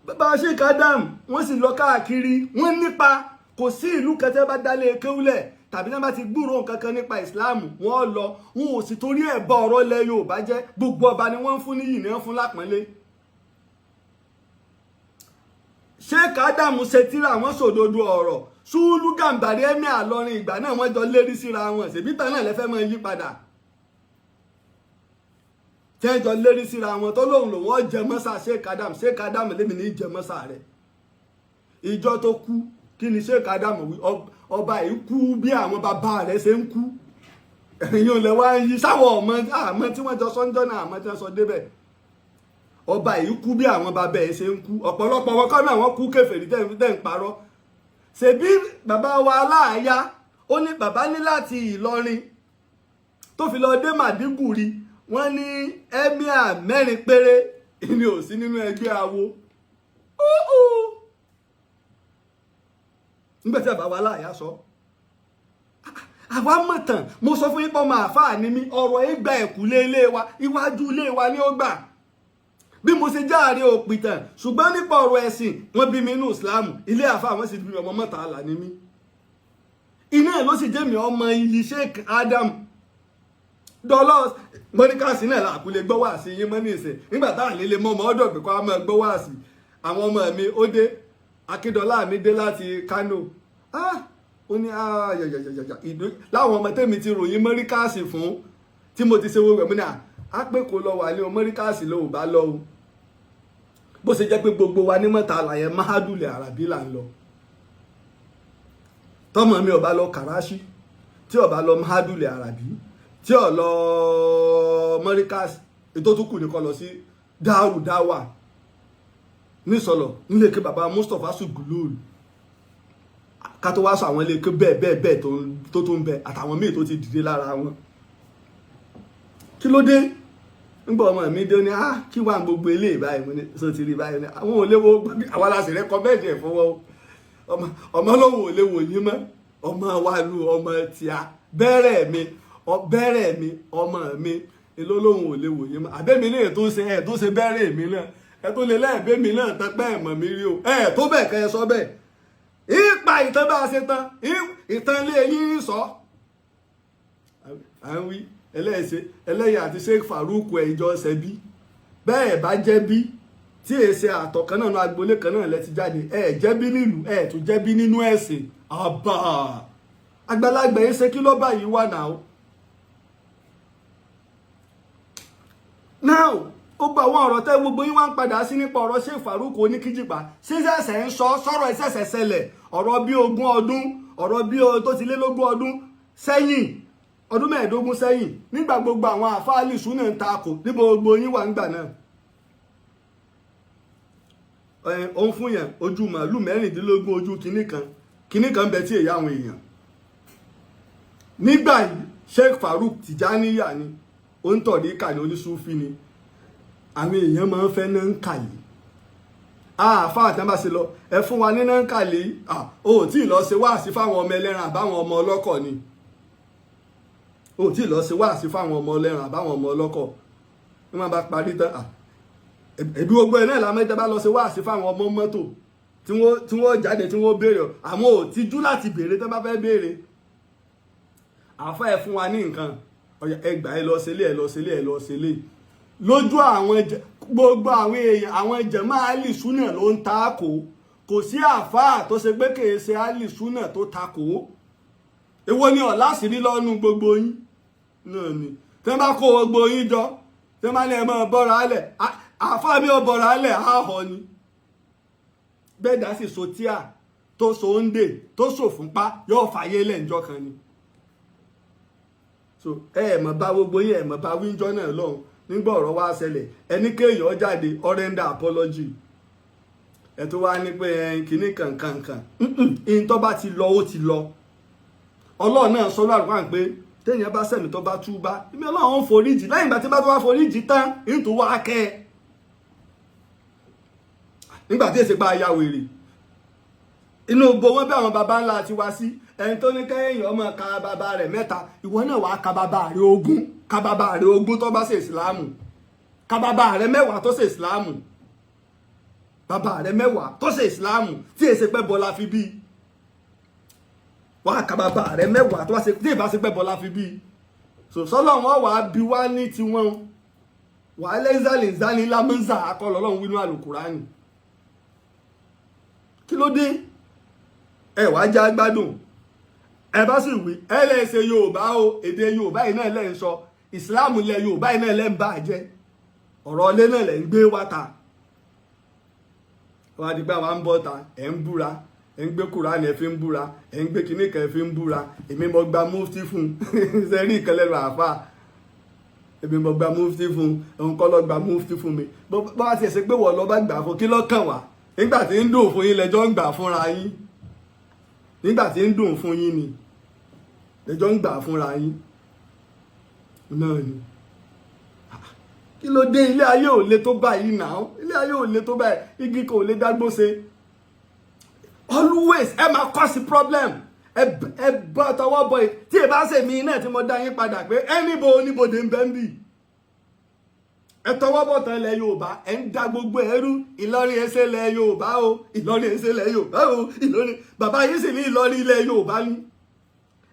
Bàbá Sheikh Adam, wọ́n sì lọ káàkiri, wọ́n nípa. Kò sí ìlú kẹtẹ́ bá dálé kéwúlẹ̀ tàbí náà bá ti gbúrò nǹkan kan nípa ìsìláàmù, wọ́n lọ. Wọn ò sì torí ẹ̀ bá ọ̀rọ̀ ilẹ̀ Yorùbá jẹ́. Gbogbo ọba ni wọ́n ń fún níyì, ní wọ́n fún lápọ́nlé. Sheikh Adam ṣe tíra, wọ́n sòdodo ọ̀rọ̀. Sùúlù Gàmbàrí ẹ̀mí àlọrin ìgbà náà, wọ́n jọ lérí síra wọn. Ṣèbítàn náà lẹ́fẹ́ máa yí padà tẹ́jọ lérí síra wọn tó lóun lòun ó jẹ mọ́sà Sheikh Adam. Sheikh Adam lèmi ní jẹ mọ́sà rẹ̀. Ìjọ tó kú, kí ni Sheikh Adam wí? Ọba yìí kú bí àwọn bàbá rẹ̀ ṣe ń kú. Ẹ̀yin ò lè wá yí sáwọ̀ ọmọ àmọ́ tí wọ́n jọ sọ́njọ́ náà, àmọ́ tí wọ́n sọ débẹ̀. Ọba yìí kú bí àwọn bàbá ẹ̀ ṣe ń kú. Ọ̀pọ̀lọpọ̀ wọn kọ́ náà wọ́n kú kèfèrí tẹ́ ń parọ́. Ṣebí bàbá wa aláàyá, ó ní bàbá ní láti Ìlọrin tó fi lọ dé Màdígùrí, wọ́n ní emir mẹ́rin péré ni ò sí nínú ẹgbẹ́ awo. Nígbà tí bàbá wa aláàyá sọ, àwa mọ̀tàn. Mo sọ fún yín pé ọmọ àfáà ni mí. Ọ̀rọ̀ yìí gba ẹ̀kúlé ilé wa, iwájú ilé wa ni ó gbà bí mo ṣe járe òpìtàn. Ṣùgbọ́n nípa ọ̀rọ̀ ẹ̀sìn, wọ́n bí mi inú ìsìláàmù, ilé àfáà wọ́n sì bí mi, ọmọ mọ́tàlá ni mí. Iná ló sì jẹ́ mi ọmọ iyì Sheikh Adam dọ́lọ́s mọ́níkàsí náà làkúlẹ̀ gbọ́ wá sí yín mọ́ ní ìsìn. Nígbà táà nílé mọ́ ọmọ ọdọ̀ pé kó a máa gbọ́ wá sí. Àwọn ọmọ mi ó dé, Akíndọ́lá mi dé láti Kano, ó ní láwọn ọmọ tẹ́mi ti ròyìn mọ́ríkàsì fún tí mo ti ṣe wo rẹ̀, mo ní à pé kò lọ wà ní o, mọ́ríkàsì ló ò bá lọ o. Bó ṣe jẹ́ pé gbogbo wa ní mọ́ta àlàyé mahadulẹ̀ àràbí là ń lọ. Tọmọ mi ò bá lọ Karachi, tí ò bá lọ Mahadule Arabi, tí ò lọ Mọ́ríkàs, ètò tó kù ní kó lọ sí Daaru Dawa nísọlọ nílé ké baba Mustapha Sugulul, ká tó wá sọ àwọn ilé ké bẹ́ẹ̀ bẹ́ẹ̀ bẹ́ẹ̀ tó tó ń bẹ àtàwọn míì tó ti dìde lára wọn. Kí ló dé? Nígbà ọmọ mi dé, ó ní, "Ah, kí wà gbogbo eléyìí báyìí?" Mo ní, "So ti rí báyìí?" Ní àwọn ò léwo, àwọn aláṣẹ recommend ẹ̀ fọwọ́. Ọmọ lòun ò léwo yín mọ́. Ọmọ wa lu ọmọ tíá bẹ́rẹ̀ mi, bẹ́rẹ̀ mi, ọmọ mi èló lòun ò léwo yín mọ́. Àbẹ́mi náà tó ṣe ẹ̀ tó ṣe bẹ́rẹ̀ mi náà, ẹ tó lè lẹ́ẹ̀bẹ́ mi náà tán pẹ́ ẹ̀mọ̀ mi rí o. Ẹ tó bẹ̀ kẹ́ ẹ sọ bẹ́ẹ̀. Ìpa ìtàn bá a ṣe tán, ìtàn ilé yín sọ. À ń wí ẹlẹ́ẹ̀ṣẹ̀ ẹlẹ́yà àti Sheikh Farouk ẹ̀ ìjọ ṣẹbí bẹ́ẹ̀ bá jẹ́ bí tí èsè àtọ̀ kan náà, agboolé kan náà lẹ ti jáde. Ẹ jẹ́ bí nílùú, ẹ tún jẹ́ bí nínú ẹ̀sìn. Àbá àgbàlagbà yìí ṣe kí ló báyìí wà náà? Now, ó gba àwọn ọ̀rọ̀ tẹ́ gbogbo yín wá ń padà sí nípa ọ̀rọ̀ Sheikh Farouk oníkíjìpá, ṣíṣẹ̀ṣẹ̀ ń sọ sọ̀rọ̀ ìṣẹ̀ṣẹ̀ ṣẹlẹ̀, ọ̀rọ̀ bí 20 ọdún, ọ̀rọ̀ bí tó ti lé lógún ọdún sẹ́yìn, ọdún 15 sẹ́yìn, nígbà gbogbo àwọn àfáàlì súnà ń takò. Níbo gbogbo yín wà ńgbà náà? Ó ń fún yẹn ojú màálù 16, ojú kinní kan kinní kan bẹ tí èyí àwọn èèyàn nígbà yìí. Sheikh Farouk Tìjàníyà ni ó ń tọ̀rí kà ní oníṣúfì ni àwọn èèyàn máa ń fẹ́ náà ń kàlí. Àáfàá àti bá ṣe lọ, ẹ fún wa ní náà ń kàlí. Ó tí ì lọ ṣe wáàsí fáwọn ọmọ ẹlẹ́ran àbáwọn ọmọ ọlọ́kọ̀ ni. Ó tí ì lọ ṣe wáàsí fáwọn ọmọ ẹlẹ́ran àbáwọn ọmọ ọlọ́kọ̀ ní wọ́n bá parí tán. Ẹbí gbogbo ẹ̀ náà lámẹ́tẹ́ bá lọ ṣe wáàsí fáwọn ọmọ mọ́tò tí wọ́n jáde, tí wọ́n béèrè, àwọn ò tijú láti béèrè. Tán bá fẹ́ béèrè, àáfàá, ẹ fún wa ní nǹkan ẹgbàá, ẹ lọ sílé, ẹ lọ sílé, ẹ lọ sílé. Lójú àwọn gbogbo àwọn èèyàn, àwọn jàmáà alìsúnà ló ń takò. Kò sí àáfàá tó ṣe pé kèé ṣe alìsúnà tó takò. Èwo ni ọ̀làṣírí lọ́nu gbogbo yín náà ni tí wọ́n bá kó gbogbo yín jọ, tí wọ́n bá ní ẹ máa bọ́ra alẹ̀, àáfàá mi ò bọ́ra alẹ̀ àhọ́ ni. Bẹ́ẹ̀ dá sì so tíà tó so ń dè tó so fúnpá, yóò fàyè lẹ́ǹjọ́ kan ni. So ẹ mọ̀ bá gbogbo yín, ẹ mọ̀ bá wíńjọ́ náà lọ́hùn. Nígbà ọ̀rọ̀ wá ṣẹlẹ̀, ẹni kéèyàn jáde render apology, ẹ tó wá ní pé kínní kankankan ìyẹn tó bá ti lọ, ó ti lọ. Ọlọ́run náà sọ lọ́rùn wá pé téèyàn bá sẹ̀mí, tó bá túbá, ìmí Ọlọ́run ń foríjì. Lẹ́yìn ìgbà tí bá tó wá foríjì tán, ìyẹn tó wá kẹ́ ẹ nígbà tí èsì pa ya wèrè inú bo wọn bí àwọn baba ńlá ti wá sí. Ẹni tó ní kẹ́yìn ọmọ ka bàbá rẹ̀ mẹ́ta, ìwọ náà wàá ka bàbá rẹ̀ 20, ka bàbá rẹ̀ 20 tó bá ṣe ìsìláàmù, ka bàbá rẹ̀ 10 tó ṣe ìsìláàmù, bàbá rẹ̀ 10 tó ṣe ìsìláàmù tí èsì pẹ́ bọ́lá fi bí. Wàá ka bàbá rẹ̀ 10 tó bá ṣe tí ìbá ṣe pẹ́ bọ́lá fi bí. So sọlọ́ wọn wàá bí wá ní tiwọn wàá lẹ́ńzálì ńzálì lámúnzà akọlọ́ ọlọ́run wínú àlùkùránì. Kí ló dé? Ẹ wàá já gbádùn. Ẹ bá sì wí, ẹ lè ṣe Yorùbá o. Èdè Yorùbá yìí náà lẹ́ ń sọ, ìsìláàmù lẹ Yorùbá yìí náà lẹ́ ń bà jẹ́, ọ̀rọ̀ ilé náà lẹ́ ń gbé wá ta. Wọ́n á di pé àwa ń bọ́ ta, ẹ̀ ń búra, ẹ̀ ń gbé Kùránì, ẹ̀ fi ń búra, ẹ̀ ń gbé kinní kan, ẹ̀ fi ń búra. Èmi mo gba mufti fún un. Ṣe rí ìkan lẹ́nu àáfàá? Èmi mo gba mufti fún un, òun kọ́ ló gba mufti fún mi. Bó bá ti ṣe pé wọ́n lọ bá gbà fún, kí ló kàn wá? Nígbà tí ń dùn fún yín lẹ́jọ́ ń gbà fúnra yín. Nígbà tí ń dùn fún yín ni lẹ́jọ́ ń gbà fúnra yín náà ni. Kí ló dé? Ilé ayé ò le tó báyìí náà. Ilé ayé ò le tó báyìí. Igi kò lè dágbó ṣe. Always ẹ máa cause problem. Ẹ bá tọwọ́ bọ tí ẹ bá ṣe mí náà tí mo dá yín padà pé ẹnìbo oníbodè ń bẹ́ ń bì. Ẹ tọwọ́ bọ̀ tán ilẹ̀ Yorùbá, ẹ ń da gbogbo ẹrú. Ìlọrin ẹsẹ̀ ilẹ̀ Yorùbá o, Ìlọrin ẹsẹ̀ ilẹ̀ Yorùbá o. Ìlọrin bàbá yìí sì ní Ìlọrin ilẹ̀ Yorùbá ni.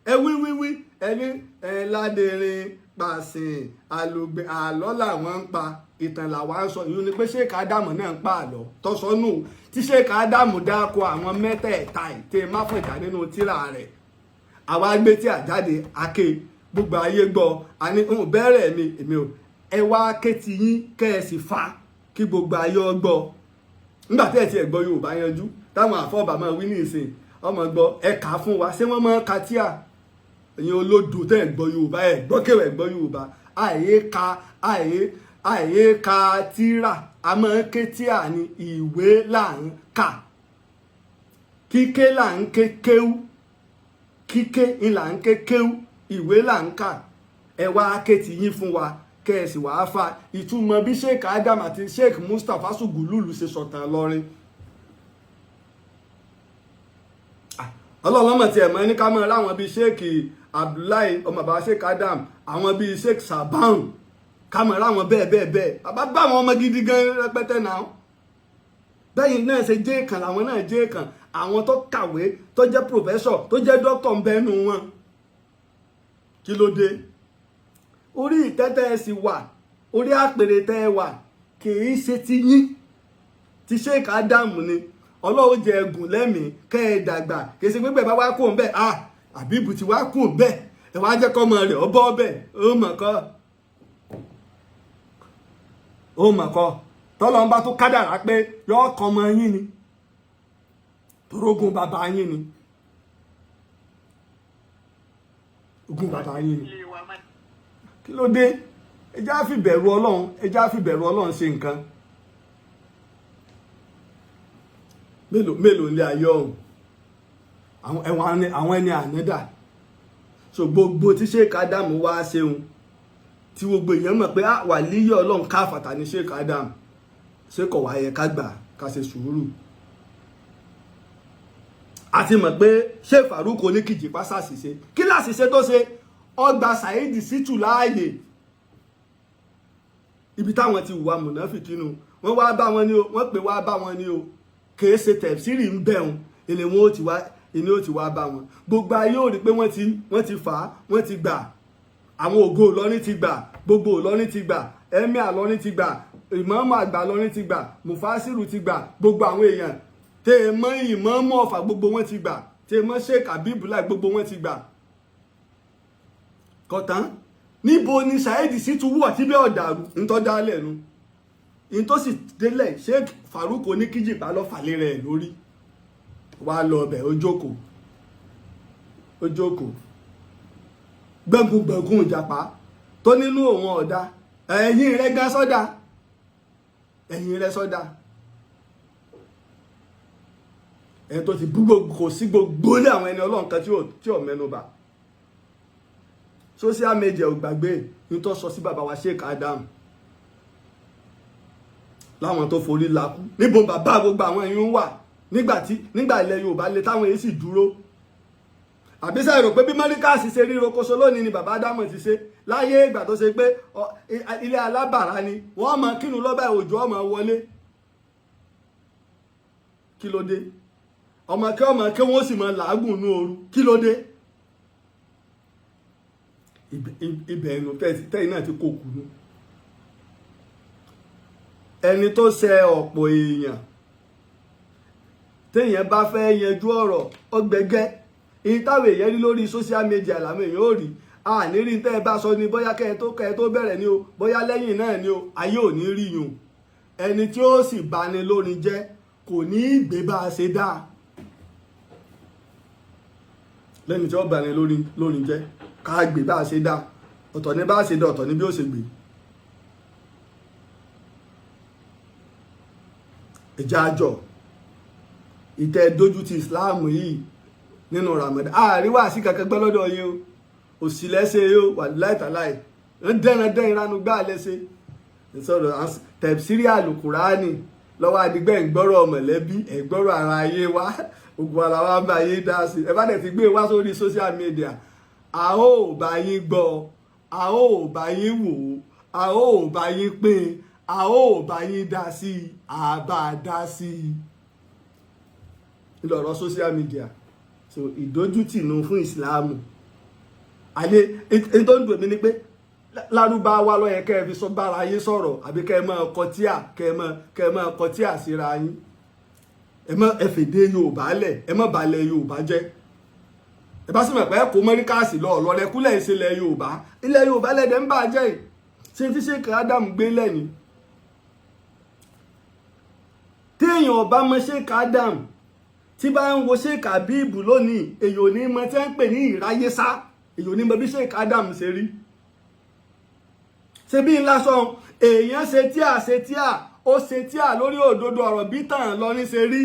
Ẹ wí wí wí, ẹni ẹ ládẹrin pàṣẹ àlùgbẹ, àlọ́ làwọn ń pa, ìtàn làwọn ń sọ. Ìlú ni pé Sheikh Ádámù náà ń pa àlọ́ tọ́sọ́nù tí Sheikh Ádámù dáko àwọn mẹ́tẹ̀ẹ̀ta ìtẹ́ máfọ̀jà nínú tírà rẹ̀. Àwa gbé tí àjáde ake gbogbo ayé gbọ́. Àní bẹ́ẹ̀rẹ̀ mi èmi ò ẹ wá ké ti yín kẹ́ ẹ sì fa kí gbogbo ayé ọ gbọ́. Nígbà tí ẹ ti ẹ̀ gbọ́ Yorùbá yanjú, táwọn àfọ́ọ̀bà máa wí ní ìsìn. Ọmọ gbọ́, ẹ kà á fún wa. Ṣé wọ́n máa ka tíà? Ẹ̀yin olódò tẹ́ ẹ̀ gbọ́ Yorùbá, ẹ̀ gbọ́ kéwẹ̀, gbọ́ Yorùbá. Àyè ka, àyè ka tíra, a máa ké tíà ní. Ìwé là ń kà, kíké là ń ké kéwú, kíké là ń ké kéwú, ìwé là ń kà. Ẹ wá ké ti yín fún wa, kẹ́ ẹ sì wàá fa ìtumọ̀ bí Sheikh Adam àti Sheikh Mustapha Sugululu ṣe sọ̀tàn lọ́rin. Ọlọ́lọ́mọ̀ tí ẹ̀ mọ́ ní ká mọ́ láwọn bíi Sheikh Abdullahi, ọmọ bàbá Sheikh Adam, àwọn bíi Sheikh Saban, ká mọ́ láwọn bẹ́ẹ̀ bẹ́ẹ̀ bẹ́ẹ̀. Bàbá bá àwọn ọmọ gidi gan rẹpẹtẹ náà. Bẹ́yìn náà ṣe jẹ́ kan, làwọn náà jẹ́ kan. Àwọn tó kàwé, tó jẹ́ professor, tó jẹ́ doctor ń bẹ́nu wọn. Kí ló dé? Orí ìtẹ́tẹ́ ẹ sì wà, orí àpèrè tẹ́ ẹ wà, kìí ṣe ti yín, ti Sheikh Adam ni. Ọlọ́run jẹ ẹgùn lẹ́mìí kẹ́ ẹ dàgbà. Kìí ṣe pé bá wá kó ń bẹ̀, ah, Àbíbù ti wá kó ń bẹ̀, ẹ wá jẹ́ kọ́mọ rẹ̀ ọ bọ́ bẹ̀. Ó mọ̀ kọ́, ó mọ̀ kọ́. Tọ́lọ́n bá tó kádàrá pé yọ ọkọ̀ ọmọ yín ni, torógun bàbá yín ni, ogun bàbá yín ni. Kí ló dé? Ẹ já fi bẹ̀rù Ọlọ́run, ẹ já fi bẹ̀rù Ọlọ́run ṣe nǹkan. Mélòó mélòó ilé ayé ọ̀hún, àwọn ẹni ànádà. So gbogbo tí Sheikh Adam wá ṣeun, tí gbogbo èèyàn mọ̀ pé wà líyọ̀ Ọlọ́run káfàtà ní Sheikh Adam, ṣé kò wá yẹ ká gbà ká ṣe sùúrù? Àti mọ̀ pé Sheikh Farouk Oníkìjìpá ṣàṣìṣe. Kí láṣìṣe tó ṣe? Ọgbà Saheed Shittu láàyè ibi táwọn ti wà mùnáfìkínú. Wọ́n wá bá wọn ní o, wọ́n pè wá bá wọn ní o. Kìí ṣe tẹ̀síìrì ń bẹ̀rùn ilé wọn ó ti wá, ilé ó ti wá bá wọn. Gbogbo ayé ò rí pé wọ́n ti fà á, wọ́n ti gbà. Àwọn ògo Ìlọrin ti gbà, gbogbo Ìlọrin ti gbà, emir Ìlọrin ti gbà, ìmáàmù àgbà Ìlọrin ti gbà, mufasiru ti gbà, gbogbo àwọn èèyàn tẹ́ ẹ mọ́ ìmáàmù Ọ̀fà, gbogbo wọn ti gbà, tẹ́ ẹ mọ́ Sheikh Abibulai, gbogbo wọn ti gbà. Kọ̀tán níbo ni Saheed Shittu wọ̀ tí bẹ́ẹ̀ ọ̀dàrú ńtọ́ dálẹ̀ nu in tó sì délẹ̀? Sheikh Farouk Oníkìjìpá lọ fàlẹ́ rẹ̀ lórí wá lọ ọbẹ̀. Ó jókòó, ó jókòó gbẹ̀gùngbẹ̀gùn ìjàpá tó nínú òun ọ̀dà. Ẹ̀yìn rẹ̀ gan sọ́dà, ẹ̀yìn rẹ̀ sọ́dà. Ẹni tó ti bú kò sí gbogbo lé àwọn ẹni Ọlọ́run kan tí ò mẹ́nubà. Social media ò gbàgbé ní tó sọ sí bàbá wa Sheikh Adam láwọn tó forí lakú. Níbo bàbá gbogbo àwọn èèyàn wà nígbà tí nígbà ilẹ̀ Yorùbá lè táwọn èyí sì dúró? Àbí sẹ́ rò pé bí mọ́ríkàsì ṣe rí rokoṣo lónìí ni bàbá Ádámọ̀ ti ṣe láyé ìgbà tó ṣe pé ilé alábàárà ni wọ́n mọ kínú lọ́bà òjò ọmọ wọlé? Kí ló dé? Ọmọ kí ọmọ kí wọ́n sì mọ làágùn nú ooru. Kí ló dé? Ibẹ̀ ẹnu tẹ́yìn náà ti kó kùnú. Ẹni tó ṣe ọ̀pọ̀ èèyàn, téèyàn bá fẹ́ yanjú ọ̀rọ̀ ọgbẹ́gẹ́, èyí táwọn èèyàn rí lórí social media làwọn èèyàn ò rí. A ní rí tẹ́ ẹ bá sọ ni, bóyá kẹ́ ẹ tó bẹ̀rẹ̀ ni o, bóyá lẹ́yìn náà ni o, ayé ò ní rí yùn. Ẹni tí ó sì bani lórin jẹ́ kò ní í gbé bá a ṣe dáa lẹ́ni tí ó bani lórin jẹ́ ká gbé bá a ṣe dáa. Ọ̀tọ̀ ní bá a ṣe dáa, ọ̀tọ̀ ní bí ó ṣe gbé. Ìjà àjọ ìtẹ́ dójú ti Islam yìí nínú Ramadan, àríwá sí kankan gbọ́ lọ́dọ̀ yín o. Òsì lẹ́sẹ̀ yìí o, wà láìtàláì ń dẹ́ran dẹ́ ìranu gbá lẹ́sẹ̀ sọ̀rọ̀ tẹ̀sírí àlùkùránì lọ́wọ́ adigbẹ́ ìgbọ́rọ̀ mọ̀lẹ́bí ẹ̀gbọ́rọ̀ ara ayé wa, ogun ara wa ń bá yín dá sí. Ẹ bá dẹ̀ ti gbé wá sórí social media, a ó bá yín gbọ́, a ó bá yín wò ó, a ó bá yín pín, a ó bá yín dá sí i, a bá dá sí i lọ́rọ̀ social media. So ìdójútì nu fún ìsìláàmù àlẹ. Èyí tó ń dùn mí ni pé lárúbáwá ló yẹ kẹ́ ẹ fi sọ bára yín sọ̀rọ̀, àbí kẹ́ ẹ máa kọ tíà, kẹ́ ẹ máa kọ tíà síra yín. Ẹ má ẹ fèdè Yorùbá lẹ̀, ẹ má balẹ̀ Yorùbá jẹ́. Ẹ bá sì mọ̀ pé kó mọ́ríkàsì lọ ọ̀lọ́rẹ́kúlẹ̀ ìṣẹ̀lẹ̀ Yorùbá, ilẹ̀ Yorùbá lẹ́dẹ̀ ń bà jẹ́ yìí. Ṣé tí Sheikh Adam gbé lẹ́ni téèyàn ọba mọ Sheikh Adam Tí bá ń wo Sheikh Habib lónìí, èyí ò ní mọ tí wọ́n ń pè ní ìráyésá, èyí ò ní mọ bí Sheikh Adam ṣe rí. Ṣe bí ńlá sọ, èèyàn ṣe tíà, ṣe tíà, ó ṣe tíà lórí òdodo ọ̀rọ̀ bí tàn lọ ní ṣe rí.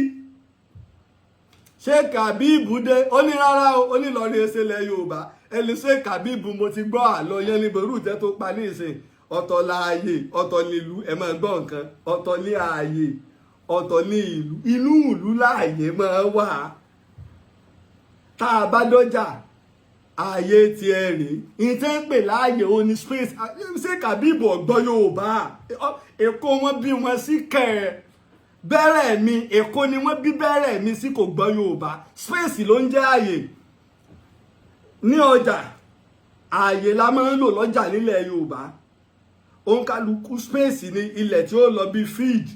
Sheikh Habib dé, ó ní rárá o, ó ní Ìlọrin ẹsẹ̀ lẹ Yorùbá. Ẹni Sheikh Habib, mo ti gbọ́ àlọ́ yẹn ní ború jẹ́ tó pa ní ìsìn. Ọ̀tọ̀ láàyè, ọ̀tọ̀ nílùú. Ẹ máa gbọ́ nǹkan, ọ̀tọ̀ ní ààyè, ọ̀tọ̀ ní ìlú. Inú ìlú láàyè máa wà. Tá a bá dọ́jà, ààyè tiẹ̀ rèé. Ìtẹ́ ń pè láàyè, ó ní space. Sheikh Habib ọ̀gbọ́n Yorùbá. Èkó wọn bí wọn sí kẹ̀ bẹ́rẹ̀ mi, Èkó ni wọ́n bí bẹ́rẹ̀ mi sí, kò gbọ́ Yorùbá. Space ló ń jẹ́ ààyè ní ọjà. Ààyè la máa ń lò lọ́jà nílẹ̀ Yorùbá. Òǹkàlùkù, space ní ilẹ̀ tí ó lọ bí field,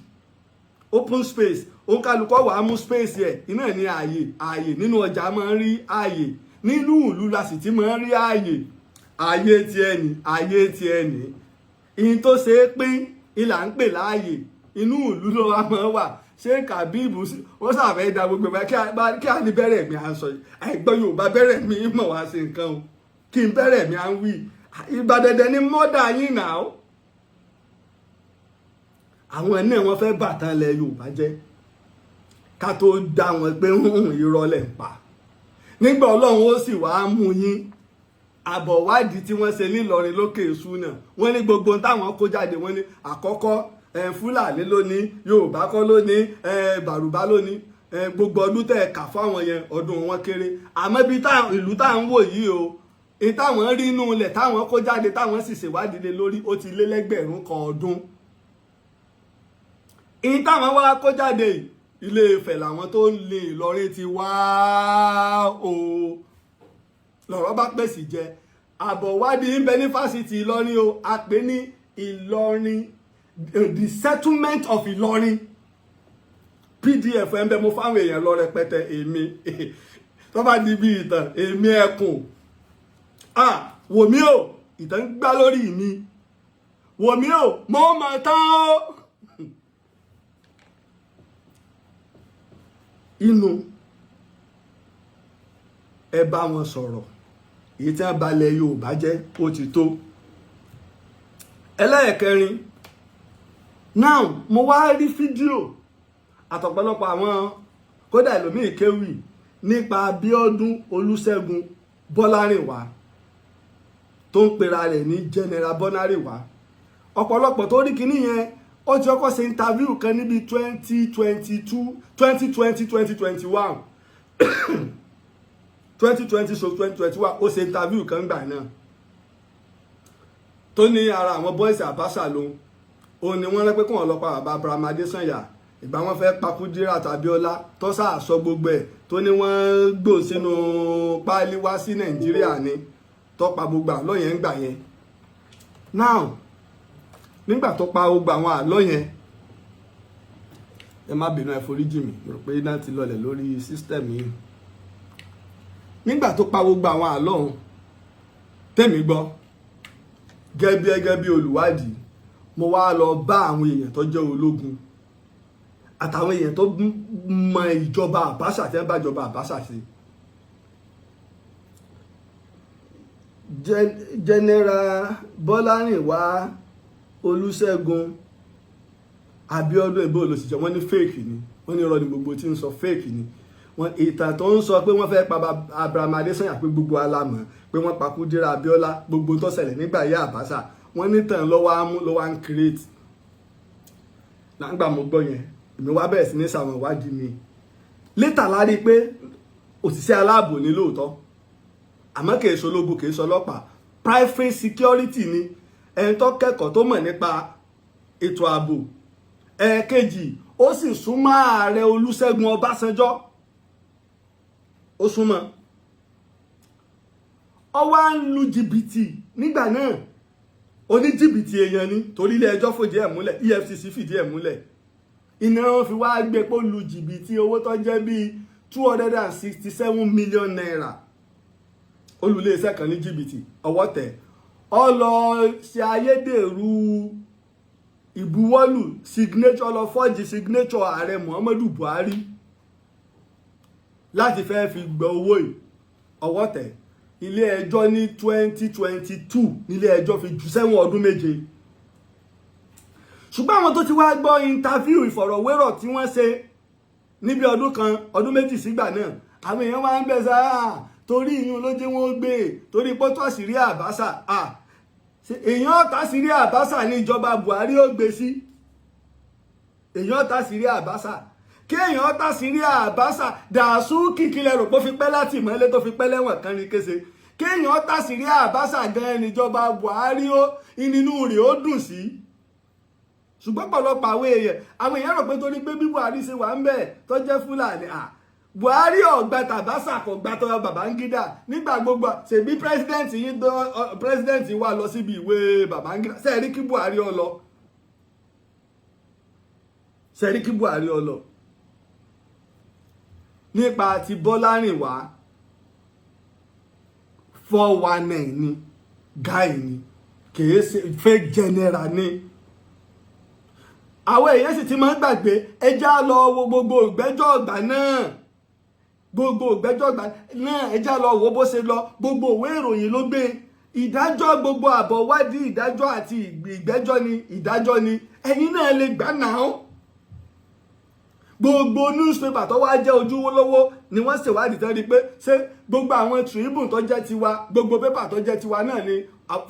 open space. Òǹkàlùkù wàá mú space ẹ̀, iná ní ààyè. Ààyè nínú ọjà máa ń rí ààyè, nínú ìlú la sì ti máa ń rí ààyè. Ààyè tiẹ̀ ní, ààyè tiẹ̀ ní. Ìyìn tó ṣe é pín ìlà ń pè láàyè, inú ìlú ló wá máa wà. Ṣé Kàbíìbù wọ́n sàfẹ́ da gbogbo ẹ̀? Kí á ní bẹ̀rẹ̀ mi à ń sọ yìí, àìgbọ́n Yorùbá bẹ̀rẹ̀ mi mọ̀ wá sí nǹkan o. Kí n bẹ̀rẹ̀ mi à ń wí Ìbàdàn ní mọ́dà yín náà. Àwọn náà, wọ́n fẹ́ bàtàn ilẹ̀ Yorùbá jẹ́. Ká tó dá wọn pé irọ́ lẹ̀ ń pa, nígbà Ọlọ́run ó sì wá mú yín. Àbọ̀wádìí tí wọ́n ṣe nílọrin lókè èṣù náà, wọ́n ní gbogbo táwọn kó jáde, wọ́n ní àkọ́kọ́, Fúlàní ló ní, Yorùbá kọ́ ló ní, Bàrùbá ló ní. Gbogbo ọdún tẹ̀ kà fáwọn yẹn, ọdún wọn kéré. Àmọ́ ibi ìlú tá à ń wò yìí o, ìtàwọn rí inú ilẹ̀ táwọn kó jáde, táwọn sì ṣèwádìí lé lórí, ó ti lé lẹ́gbẹ̀rún 1 ọdún. Ìtàwọn wá kó jáde, Ilé Ifẹ̀ làwọn tó ń lè Ìlọrin ti wá o. Lọ̀rọ̀ bá pèsè jẹ, àbọ̀wádìí ń bẹ ní fásitì Ìlọrin o. A pè ní Ìlọrin, the settlement of Ìlọrin. PDF ẹ̀ ń bẹ, mo fáwọn èèyàn lọ rẹpẹtẹ. Èmi tó bá di bí ìtàn, èmi ẹkùn, ah, wò mí o, ìtàn ń gbá lórí mi. Wò mí o, mo mọ̀ tán o. Inú ẹ bá wọn sọ̀rọ̀, èyí tí wọ́n balẹ̀ Yorùbá jẹ́, ó ti tó. Ẹlẹ́ẹ̀kẹrin now, mo wá rí fídíò àtọ̀pọ̀lọpọ̀ àwọn, kódà ẹlòmíì kéwì nípa Abíọ́dún Olúṣẹ́gun Bọ́lárìnwá tó ń pera rẹ̀ ní General Bọ́lárìnwá. Ọ̀pọ̀lọpọ̀ tó rí kinní yẹn, ó ti kọ́kọ́ ṣe interview kan níbi 2022, 2020, 2021, 2020, so 2021, ó ṣe interview kan gbà náà tó ní ara àwọn boys Abacha lòun, òun ni wọ́n rẹ́ pé kí wọ́n lọ pa bàbá Abraham Adesanya ìgbà wọ́n fẹ́ pa Kudirat Abiola, tó sàsọ gbogbo ẹ̀, tó ní wọ́n gbò sínú páálí wá sí Nàìjíríà ni, tó pa gbogbo àlọ́ yẹn ń gbà yẹn. Now, nígbà tó pa gbogbo àwọn àlọ́ yẹn, ẹ má bínú, ẹ foríjì mi, mo rò pé iná ti lọlẹ̀ lórí system yìí. Nígbà tó pa gbogbo àwọn àlọ́ ọ̀hún, tèmi gbọ́ gẹ́gẹ́ bí olùwádìí, mo wá lọ bá àwọn èèyàn tó jẹ́ ológun àtàwọn èèyàn tó mọ ìjọba Abacha, tí wọ́n bá ìjọba Abacha ṣe. General Bọ́lárìnwá Olúṣẹ́gun Abíọ́dún ìbò olùsìjọ, wọ́n ní fake ni, wọ́n ní irọ́ ni gbogbo tí ń sọ, fake ni. Wọ́n ìtàn tó ń sọ pé wọ́n fẹ́ pa Abraham Adesanya, pé gbogbo alamọ̀ pé wọ́n pa Kúdírà Abíọ́lá, gbogbo tó ṣẹlẹ̀ nígbà yá Abacha, wọ́n ní tàn lọ́wọ́ á mú lọ́wọ́ á ń create. Láǹgbà mo gbọ́ yẹn, èmi wá bẹ̀rẹ̀ sí ní sàwọn ìwádìí mi létà lárí pé òṣìṣẹ́ aláàbò ní lóòótọ́, àmọ́ kìí ṣe ológun, kìí ṣe ọlọ́pàá, private security ni, ẹni tó kẹ́kọ̀ọ́, tó mọ̀ nípa ètò ààbò. Ẹ̀ẹ̀kejì, ó sì súnmọ́ ààrẹ Olúṣẹ́gun Ọbásanjọ́, ó súnmọ́. Ó wá ń lu jìbìtì nígbà náà, oníjìbìtì èèyàn ni, torí ilé ẹjọ́ fòdí ẹ̀ múlẹ̀, EFCC fìdí ẹ̀ múlẹ̀. Iná wọn fi wá gbé pé ó lu jìbìtì owó tó jẹ́ bíi ₦267 million. Olùléeṣẹ́ kan ní jìbìtì, ọwọ́ tẹ̀. Ọ lọ ṣe ayédèrú ìbuwọ́lù signature, lọ fọ́ọ̀jì signature ààrẹ Muhammadu Buhari. Láti fẹ́ fi gbọ́ owó yìí, ọwọ́ tẹ̀. Ilé ẹjọ́ ní 2022 nílé ẹjọ́ fi jù sẹ́wọ̀n ọdún 7. Ṣùgbọ́n àwọn tó ti wá gbọ́ interview, ìfọ̀rọ̀wérọ̀ tí wọ́n ṣe níbi ọdún kan, ọdún 2 sígbà náà, àwọn èèyàn wá ń bẹ̀ sáà torí ìyún ló jẹ́ wọ́n gbé, torí pọ́tọ́ àṣírí Abacha. Èèyàn tàṣírí Abacha ní ìjọba Buhari ó gbé sí. Èèyàn tàṣírí Abacha, kí èèyàn tàṣírí Abacha Dàsúkì, kílẹ̀ rò pé ó fi pẹ́ láti mọ́lé, tó fi pẹ́ lẹ́wọ̀n kan ní kése? Kí èèyàn tàṣírí Abacha gan níjọba Buhari ó inú rẹ̀ ó dùn sí. Ṣùgbọ́n pọ̀lọpọ̀ àwọn èèyàn rò pé torí pé bí Buhari ṣe wà ń bẹ̀ tó jẹ́ Fúlàní. Buhari ọ̀gbà tÀbáṣà, kò gbà tọ́ Babangida nígbà gbogbo. Ṣèbí president yín, president wà lọ síbi ìwé Babangida. Sẹ́ẹ̀rí kí Buhari ọ lọ? Sẹ́ẹ̀rí kí Buhari ọ lọ? Nípa ti Bọ́lárìnwá, 419 ni guy ni, kìí ṣe fake general ni. Àwọn èèyàn sì ti máa ń gbàgbé. Ẹjá lọ wo gbogbo ìgbẹ́jọ́ ọgbà náà, gbogbo ìgbẹ́jọ́ ọgbà náà, ẹjá lọ wo bó ṣe lọ. Gbogbo òwe ìròyìn ló gbé ìdájọ́, gbogbo àbọ̀ wádìí ìdájọ́ àti ìgbẹ́jọ́ ni ìdájọ́ ni. Ẹ̀yin náà lè gbà náà. Gbogbo newspaper tó wá jẹ́ ojúlówó ni wọ́n ṣèwádìí tán rí pé ṣé gbogbo àwọn Tribune tó jẹ́ tiwa, gbogbo pépà tó jẹ́ tiwa náà ni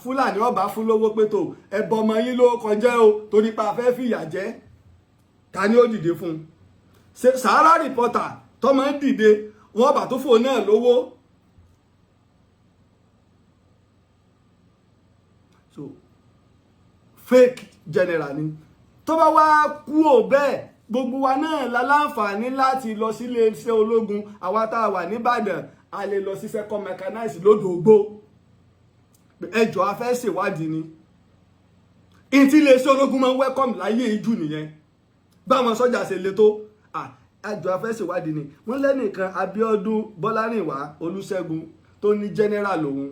Fúlàní ọba fún lówó pé tó ẹbọ ọmọ yín ló kọjá o, torí pa afẹ́ fìyà jẹ. Ta ni ó dìde fún un? Ṣe Sahara Reporter tó máa ń dìde, wọ́n bà tó fò náà lówó? So fake general ni. Tó bá wá kú ò bẹ́ẹ̀, gbogbo wa náà la láǹfààní láti lọ sílé iṣẹ́ ológun. Àwa tá a wà nìbàdàn, a lè lọ sí Second Mechanized lódògbó. Ẹjọ́, a fẹ́ ṣèwádìí ni. Ìtí iléeṣẹ́ ológun máa ń welcome láyé ìjù nìyẹn. Báwọn sọ́jà ṣe le tó, ẹjọ́, a fẹ́ ṣèwádìí ni. Wọ́n lẹ́nìkan, Abíọ́dún Bọ́lárìnwá Olúṣẹ́gun, tó ní general lòun.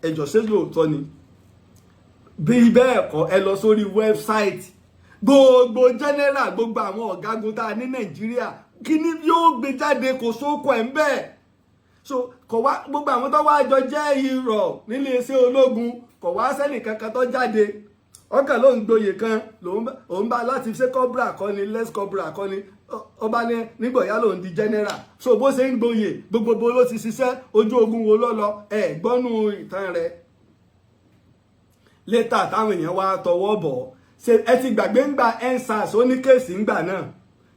Ẹjọ́, ṣé lóòótọ́ ni? Bí bẹ́ẹ̀ kọ́, ẹ lọ sórí website gbogbo general, gbogbo àwọn ọ̀gágun tá a ní Nàìjíríà, kíní yóò gbé jáde, kò sóko ẹ̀ ń bẹ́ẹ̀. So kò wá gbogbo àwọn tó wá jọ jẹ́ irọ́ nílé iṣẹ́ ológun, kò wá sẹ́nì kankan tó jáde. Ọkàn ló ń gboyè kan lòun bá láti ṣe corporal kọ́ ni, less corporal kọ́ ni, ọba ní nígbọ̀yà lòun di general. So bó ṣe ń gboyè, gbogbo ló ti ṣiṣẹ́, ojú ogun wo ló lọ, ẹ̀ gbọ́nú ìtàn rẹ̀. Later táwọn èèyàn wá tọwọ́ bọ̀, ṣe ẹ ti gbàgbé ń gba EndSARS? Ó ní case ńgbà náà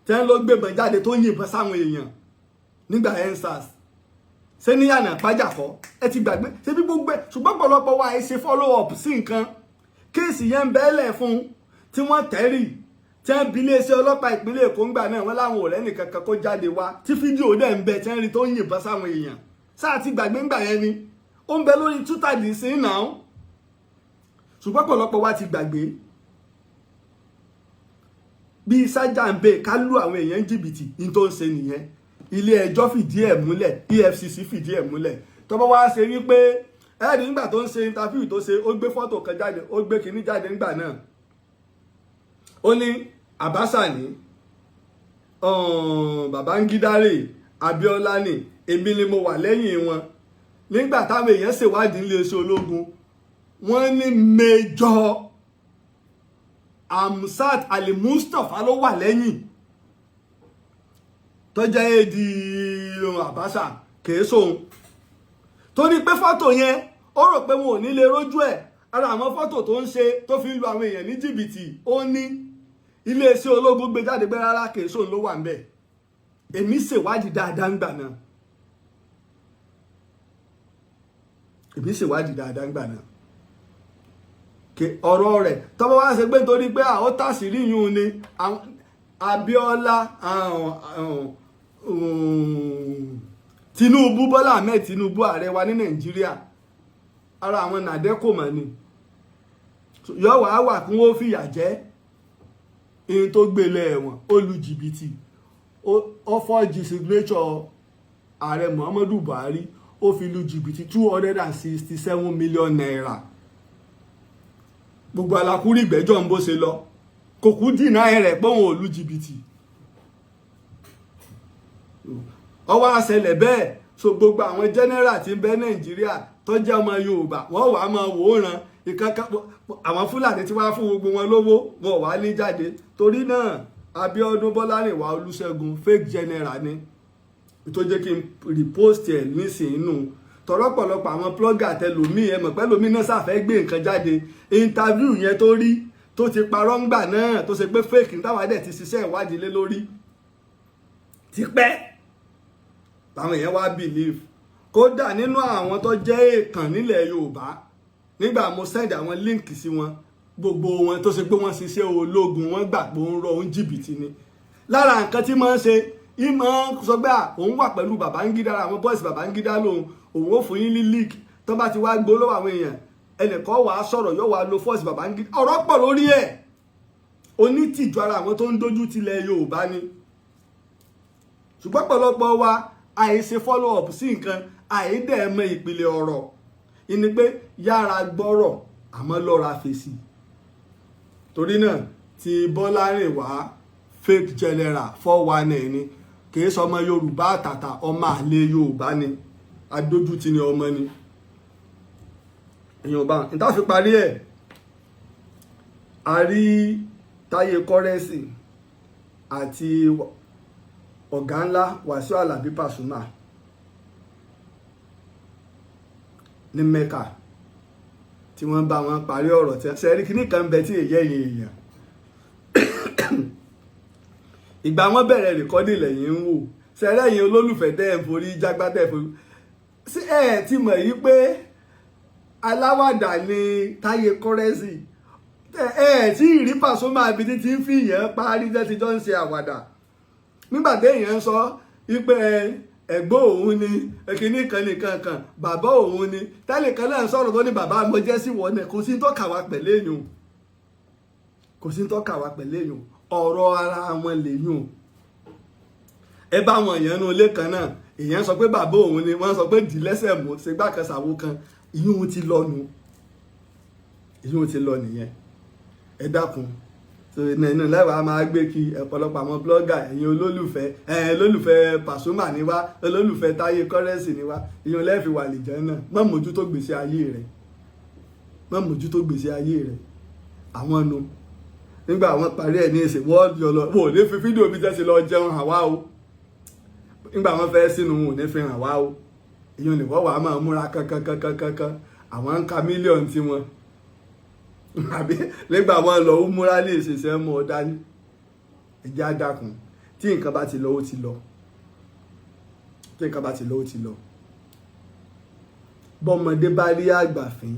tẹ́ ń ló gbébọn jáde tó yìnbọn sáwọn èèyàn nígbà EndSARS. Ṣé níyànà pàjákọ́? Ẹ ti gbàgbé ṣé bí gbogbo ẹ? Ṣùgbọ́n pọ̀lọpọ̀ wa ẹ ṣe follow up sí nǹkan. Case yẹn ń bẹ́ẹ̀lẹ̀ fún tí wọ́n tẹ́rì, tí wọ́n bi iléeṣẹ́ ọlọ́pàá ìpínlẹ̀ Èkó ńgbà náà, wọ́n láwọn ọ̀rẹ́ nìkan kan kó jáde wá, tí fídíò dẹ̀ ń bẹ tí wọ́n rí tó ń yìnbọn sáwọn èèyàn. Sáà ti gbàgbé ńgbà yẹn ni? Ó ń bẹ lórí Twitter dì sí náà, ṣùgbọ́n pọ̀lọpọ̀ wa ti gbàgbé. Bí sájà ń bè ká lù àwọn èèyàn jìbìtì ní tó ń ṣe nìyẹn. Ilé ẹjọ́ fìdí ẹ̀ múlẹ̀, EFCC fìdí ẹ̀ múlẹ̀. Tó bá wá ṣe wípé ẹ̀rí nígbà tó ń ṣe interview tó ṣe, ó gbé fọ́tò kan jáde, ó gbé kinní jáde nígbà náà, ó ní Abacha ní Babangida rè, Abíọ́lá ní èmi ni mo wà lẹ́yìn wọn. Nígbà táwọn èèyàn ṣèwádìí nílé iṣẹ́ ológun, wọ́n ní Major Amsat Ali Mustapha ló wà lẹ́yìn, tó jẹ́ èdè Abacha, kìí sóhun. Torí pé fọ́tò yẹn, ó rò pé wọn ò ní lè rójú ẹ̀. Ara àwọn fọ́tò tó ń ṣe tó fi ń lu àwọn èèyàn ní jìbìtì, ó ní iléeṣẹ́ ológun gbé jáde pé rárá, kìí sóhun ló wà ń bẹ̀. Èmi ṣèwádìí dáadáa ńgbà náà. Èmi ṣèwádìí dáadáa ńgbà náà. Ọ̀rọ̀ rẹ̀ tọ́bọ̀ wá ṣe pé nítorí pé àwọn tàṣírí yún ni Abíọ́lá, Tinubu, Bọ́lá Ahmed Tinubu, ààrẹ wa ní Nàìjíríà, ara àwọn nàdẹ́kò mọ̀ ni yọ wàá wà kí wọ́n fìyà jẹ. Ihun tó gbélé ẹ̀wọ̀n, ó lu jìbìtì, ó forge signature ààrẹ Muhammadu Buhari, ó fi lu jìbìtì ₦267 million. Gbogbo alákúrí ìgbẹ́jọ́ ń bó ṣe lọ, kò kú dìnnà rẹ̀ pé òun ò lu jìbìtì. Ó wá ṣẹlẹ̀ bẹ́ẹ̀. So gbogbo àwọn general tí ń bẹ Nàìjíríà tó jẹ́ ọmọ Yorùbá, wọ́n wàá máa wòran ìkankan. Àwọn Fúlàní tí wàá fún gbogbo wọn lówó, wọn ò wá ní jáde. Torí náà, Abíọ́dún Bọ́lárìnwá Olúṣẹ́gun, fake general ni. Tó jẹ́ kí n repost ẹ̀ nísìnyí nù tọ̀rọ̀pọ̀lọpọ̀ àwọn blogger tẹlòmíì, ẹ mọ̀ pẹ́lòmíì náà ṣàfẹ́ gbé nǹkan jáde. Interview yẹn tó rí tó ti parọ́ ńgbà náà, tó ṣe pé fake ní, táwa dẹ̀ ti ṣiṣẹ́ ìwádìí lé lórí tipẹ́, làwọn èèyàn wá believe. Kódà nínú àwọn tó jẹ́ èèkàn nílẹ̀ Yorùbá, nígbà mo send àwọn link sí wọn, gbogbo wọn tó ṣe pé wọ́n ṣiṣẹ́ ológun, wọ́n gbà pé ó ń rọ òun jìbìtì ni. Lára nǹkan tí máa ń ṣe, ìmọ̀ sọ pé òun wà pẹ̀lú Babangida, àwọn boys Babangida lòun, òun ó fún yín ní leak. Tó bá ti wá gbó lọ́wọ́ àwọn èèyàn, ẹnìkan wàá sọ̀rọ̀, yóò wá lo force Babangida. Ọ̀rọ̀ pọ̀ lórí ẹ̀. Onítìjú ara àwọn tó ń dojú tilẹ̀ Yorùbá ni. Ṣùgbọ́n pọ̀lọpọ̀ wa, àìṣe follow up sí nǹkan, àìdẹ̀ẹ́mọ ìpìlẹ̀ ọ̀rọ̀ ìní pé yára gbọ́rọ̀ àmọ́ lọ́ra fèsì. Torí náà, ti Bọ́lárìnwá, fake general, 419 ni. Kì í sọmọ Yorùbá àtàtà, ọmọ àlè Yorùbá ni, adójútì ni ọmọ ni. Èèyàn bá níta fi parí ẹ̀, a rí Táyé Currency àti ọ̀gá ńlá Wàsíù Àlàbí Pasuma ní Mẹ́kà tí wọ́n bá wọn parí ọ̀rọ̀. Tí ṣe rí kíní kan bẹ tí èyí ẹ̀yìn èèyàn, ìgbà wọn bẹ̀rẹ̀ recording lẹ́yìn ń wò ṣẹlẹ̀ yìí. Olólùfẹ́ tẹ́ ẹ̀ forí jágbá, tẹ́ ẹ̀ forí sí ẹ̀ ti mọ̀ yí pé aláwàdà ni Táyé Currency. Ẹ tí ìrí Pasuma ibi tí ti ń fi yẹn parí tẹ́ ti jọ ń ṣe àwàdà, nígbà téèyàn ń sọ wípé ẹ̀gbọ́n òun ni kíní kan nìkan kan, bàbá òun ni, tẹ́lẹ̀ kan náà sọ̀rọ̀ tó ní bàbá mo jẹ́ sí wọn náà. Kò sí tó kà wá pẹ̀lú èèyàn, kò sí tó kà wá pẹ̀lú èèyàn. Ọ̀rọ̀ ara wọn lèyùn. Ẹ bá wọn èèyàn nu ilé kan náà, èèyàn sọ pé bàbá òun ni, wọ́n sọ pé dì lẹ́sẹ̀ mú ṣègbà kan ṣàwo kan, ìyún ti lọ nu, ìyún ti lọ nìyẹn. Ẹ dákun, nínú lẹ́wàá máa gbé kí ọ̀pọ̀lọpọ̀ àwọn blogger, ẹ̀yin olólùfẹ́, ẹ̀yin olólùfẹ́ Pasuma ni wá, olólùfẹ́ Táyé Currency ni wá, ìyún lẹ́ẹ̀fi wà lè jẹ́ náà. Má mójútó gbèsè ayé rẹ̀, má mójútó gbèsè ayé rẹ̀. Àwọn nu nígbà àwọn parí ẹ̀ ní ìsìn, wọ́n yọ lọ, wọ́n ò ní fi fídíò bí tẹ́sí lọ jẹun hàn wá o. Nígbà wọn fẹ́ sínú, wọn ò ní fi hàn wá o. Ìyún ni wọ́n wàá máa múra kankankankankan. Àwọn ń ka mílíọ̀nù tiwọn àbí nígbà wọn lọ ó múra lè ṣiṣẹ́ mọ́ ọ dání. Ẹjẹ́ á dákun. Tí nǹkan bá ti lọ, ó ti lọ. Tí nǹkan bá ti lọ, ó ti lọ. Bọ́mọdé bá rí àgbà fín,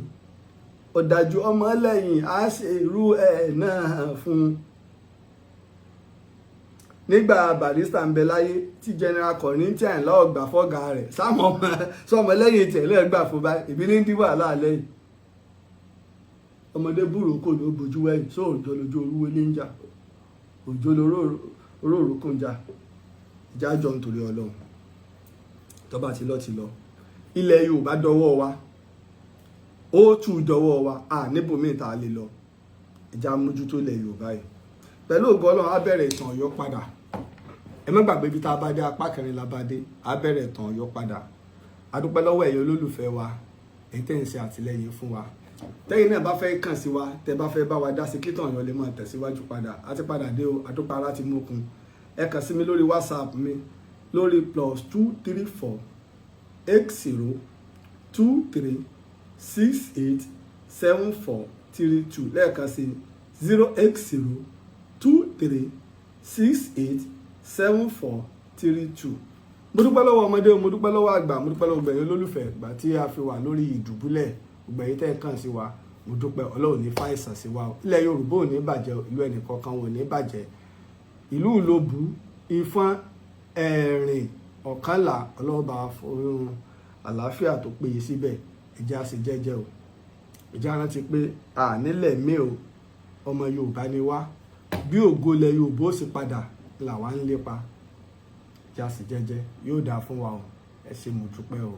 ọ̀dájú ọmọ lẹ́yìn á ṣe irú ẹ̀ náà fún un. Nígbà Barrister ń bẹ láyé, tí General Kollington Àyìnlá ọgbà fọ́gà rẹ̀, sáwọn ọmọ sọmọ lẹ́yìn tẹ̀lé gbà fún báyìí, ìbí ní dí wàhálà lẹ́yìn. Ọmọdé búrò kò ní ó bojú wẹ̀yìn só òjò lójú orúwé ní ń jà, òjò lóróòrò kò ń jà. Ìjà jọ nítorí Ọlọ́run. Tó bá ti lọ, ti lọ. Ilẹ̀ Yorùbá dọwọ́ wa, ó tù dọwọ́ wa, à níbòmíì tá a lè lọ. Ìjà mójútó ilẹ̀ Yorùbá yìí. Pẹ̀lú ògo Ọlọ́run, á bẹ̀rẹ̀ ìtàn Ọ̀yọ́ padà. Ẹ má gbàgbé ibi tá a bá dé, apá kẹrin la bá dé. Á bẹ̀rẹ̀ ìtàn Ọ̀yọ́ padà. A dúpẹ́ lọ́wọ́ ẹ̀yin olólùfẹ́ wa, èyí tẹ́ ń ṣe àtìlẹ́yìn fún wa. Tẹ́yin náà bá fẹ́ kàn sí wa, tẹ́ bá fẹ́ bá wa dá sí kí ìtàn Ọ̀yọ́ lè máa tẹ̀síwájú padà, àti padà dé o, àdúpẹ́ ara ti mókun. Ẹ kàn sí mi lórí WhatsApp mi lórí +234 80 23 68 74 32. Lẹ́ẹ̀kan sí, 08023687432. Mo dúpẹ́ lọ́wọ́ ọmọdé, mo dúpẹ́ lọ́wọ́ àgbà, mo dúpẹ́ lọ́wọ́ gbẹ̀yìn olólùfẹ́ ìgbà tí a fi wà lórí ìdùbúlẹ̀, gbẹ̀yìn tẹ́ ẹ̀ kàn sí wa. Mo dúpẹ́. Ọlọ́run ní fàìsàn sí wa. Ilẹ̀ Yorùbá ò ní bàjẹ́, ìlú ẹnìkọ̀ọ̀kan ò ní bàjẹ́. Ìlú Ìlobù, Ìfọ̀n, Ẹ̀rìn, Ọ̀kànlá, Ọlọ́run bá fún àlàáfíà tó péye síbẹ̀. Ẹ jẹ́ á ṣe jẹ́jẹ́ o. Ẹ jẹ́ á rántí pé a nílẹ̀ mí o, ọmọ Yorùbá ni wá. Bí ògo ilẹ̀ Yorùbá ó sì padà làwa ń lépa. Ẹ jẹ́ á ṣe jẹ́jẹ́, yóò dáa fún wa o. Ẹ ṣé, mo dúpẹ́ o.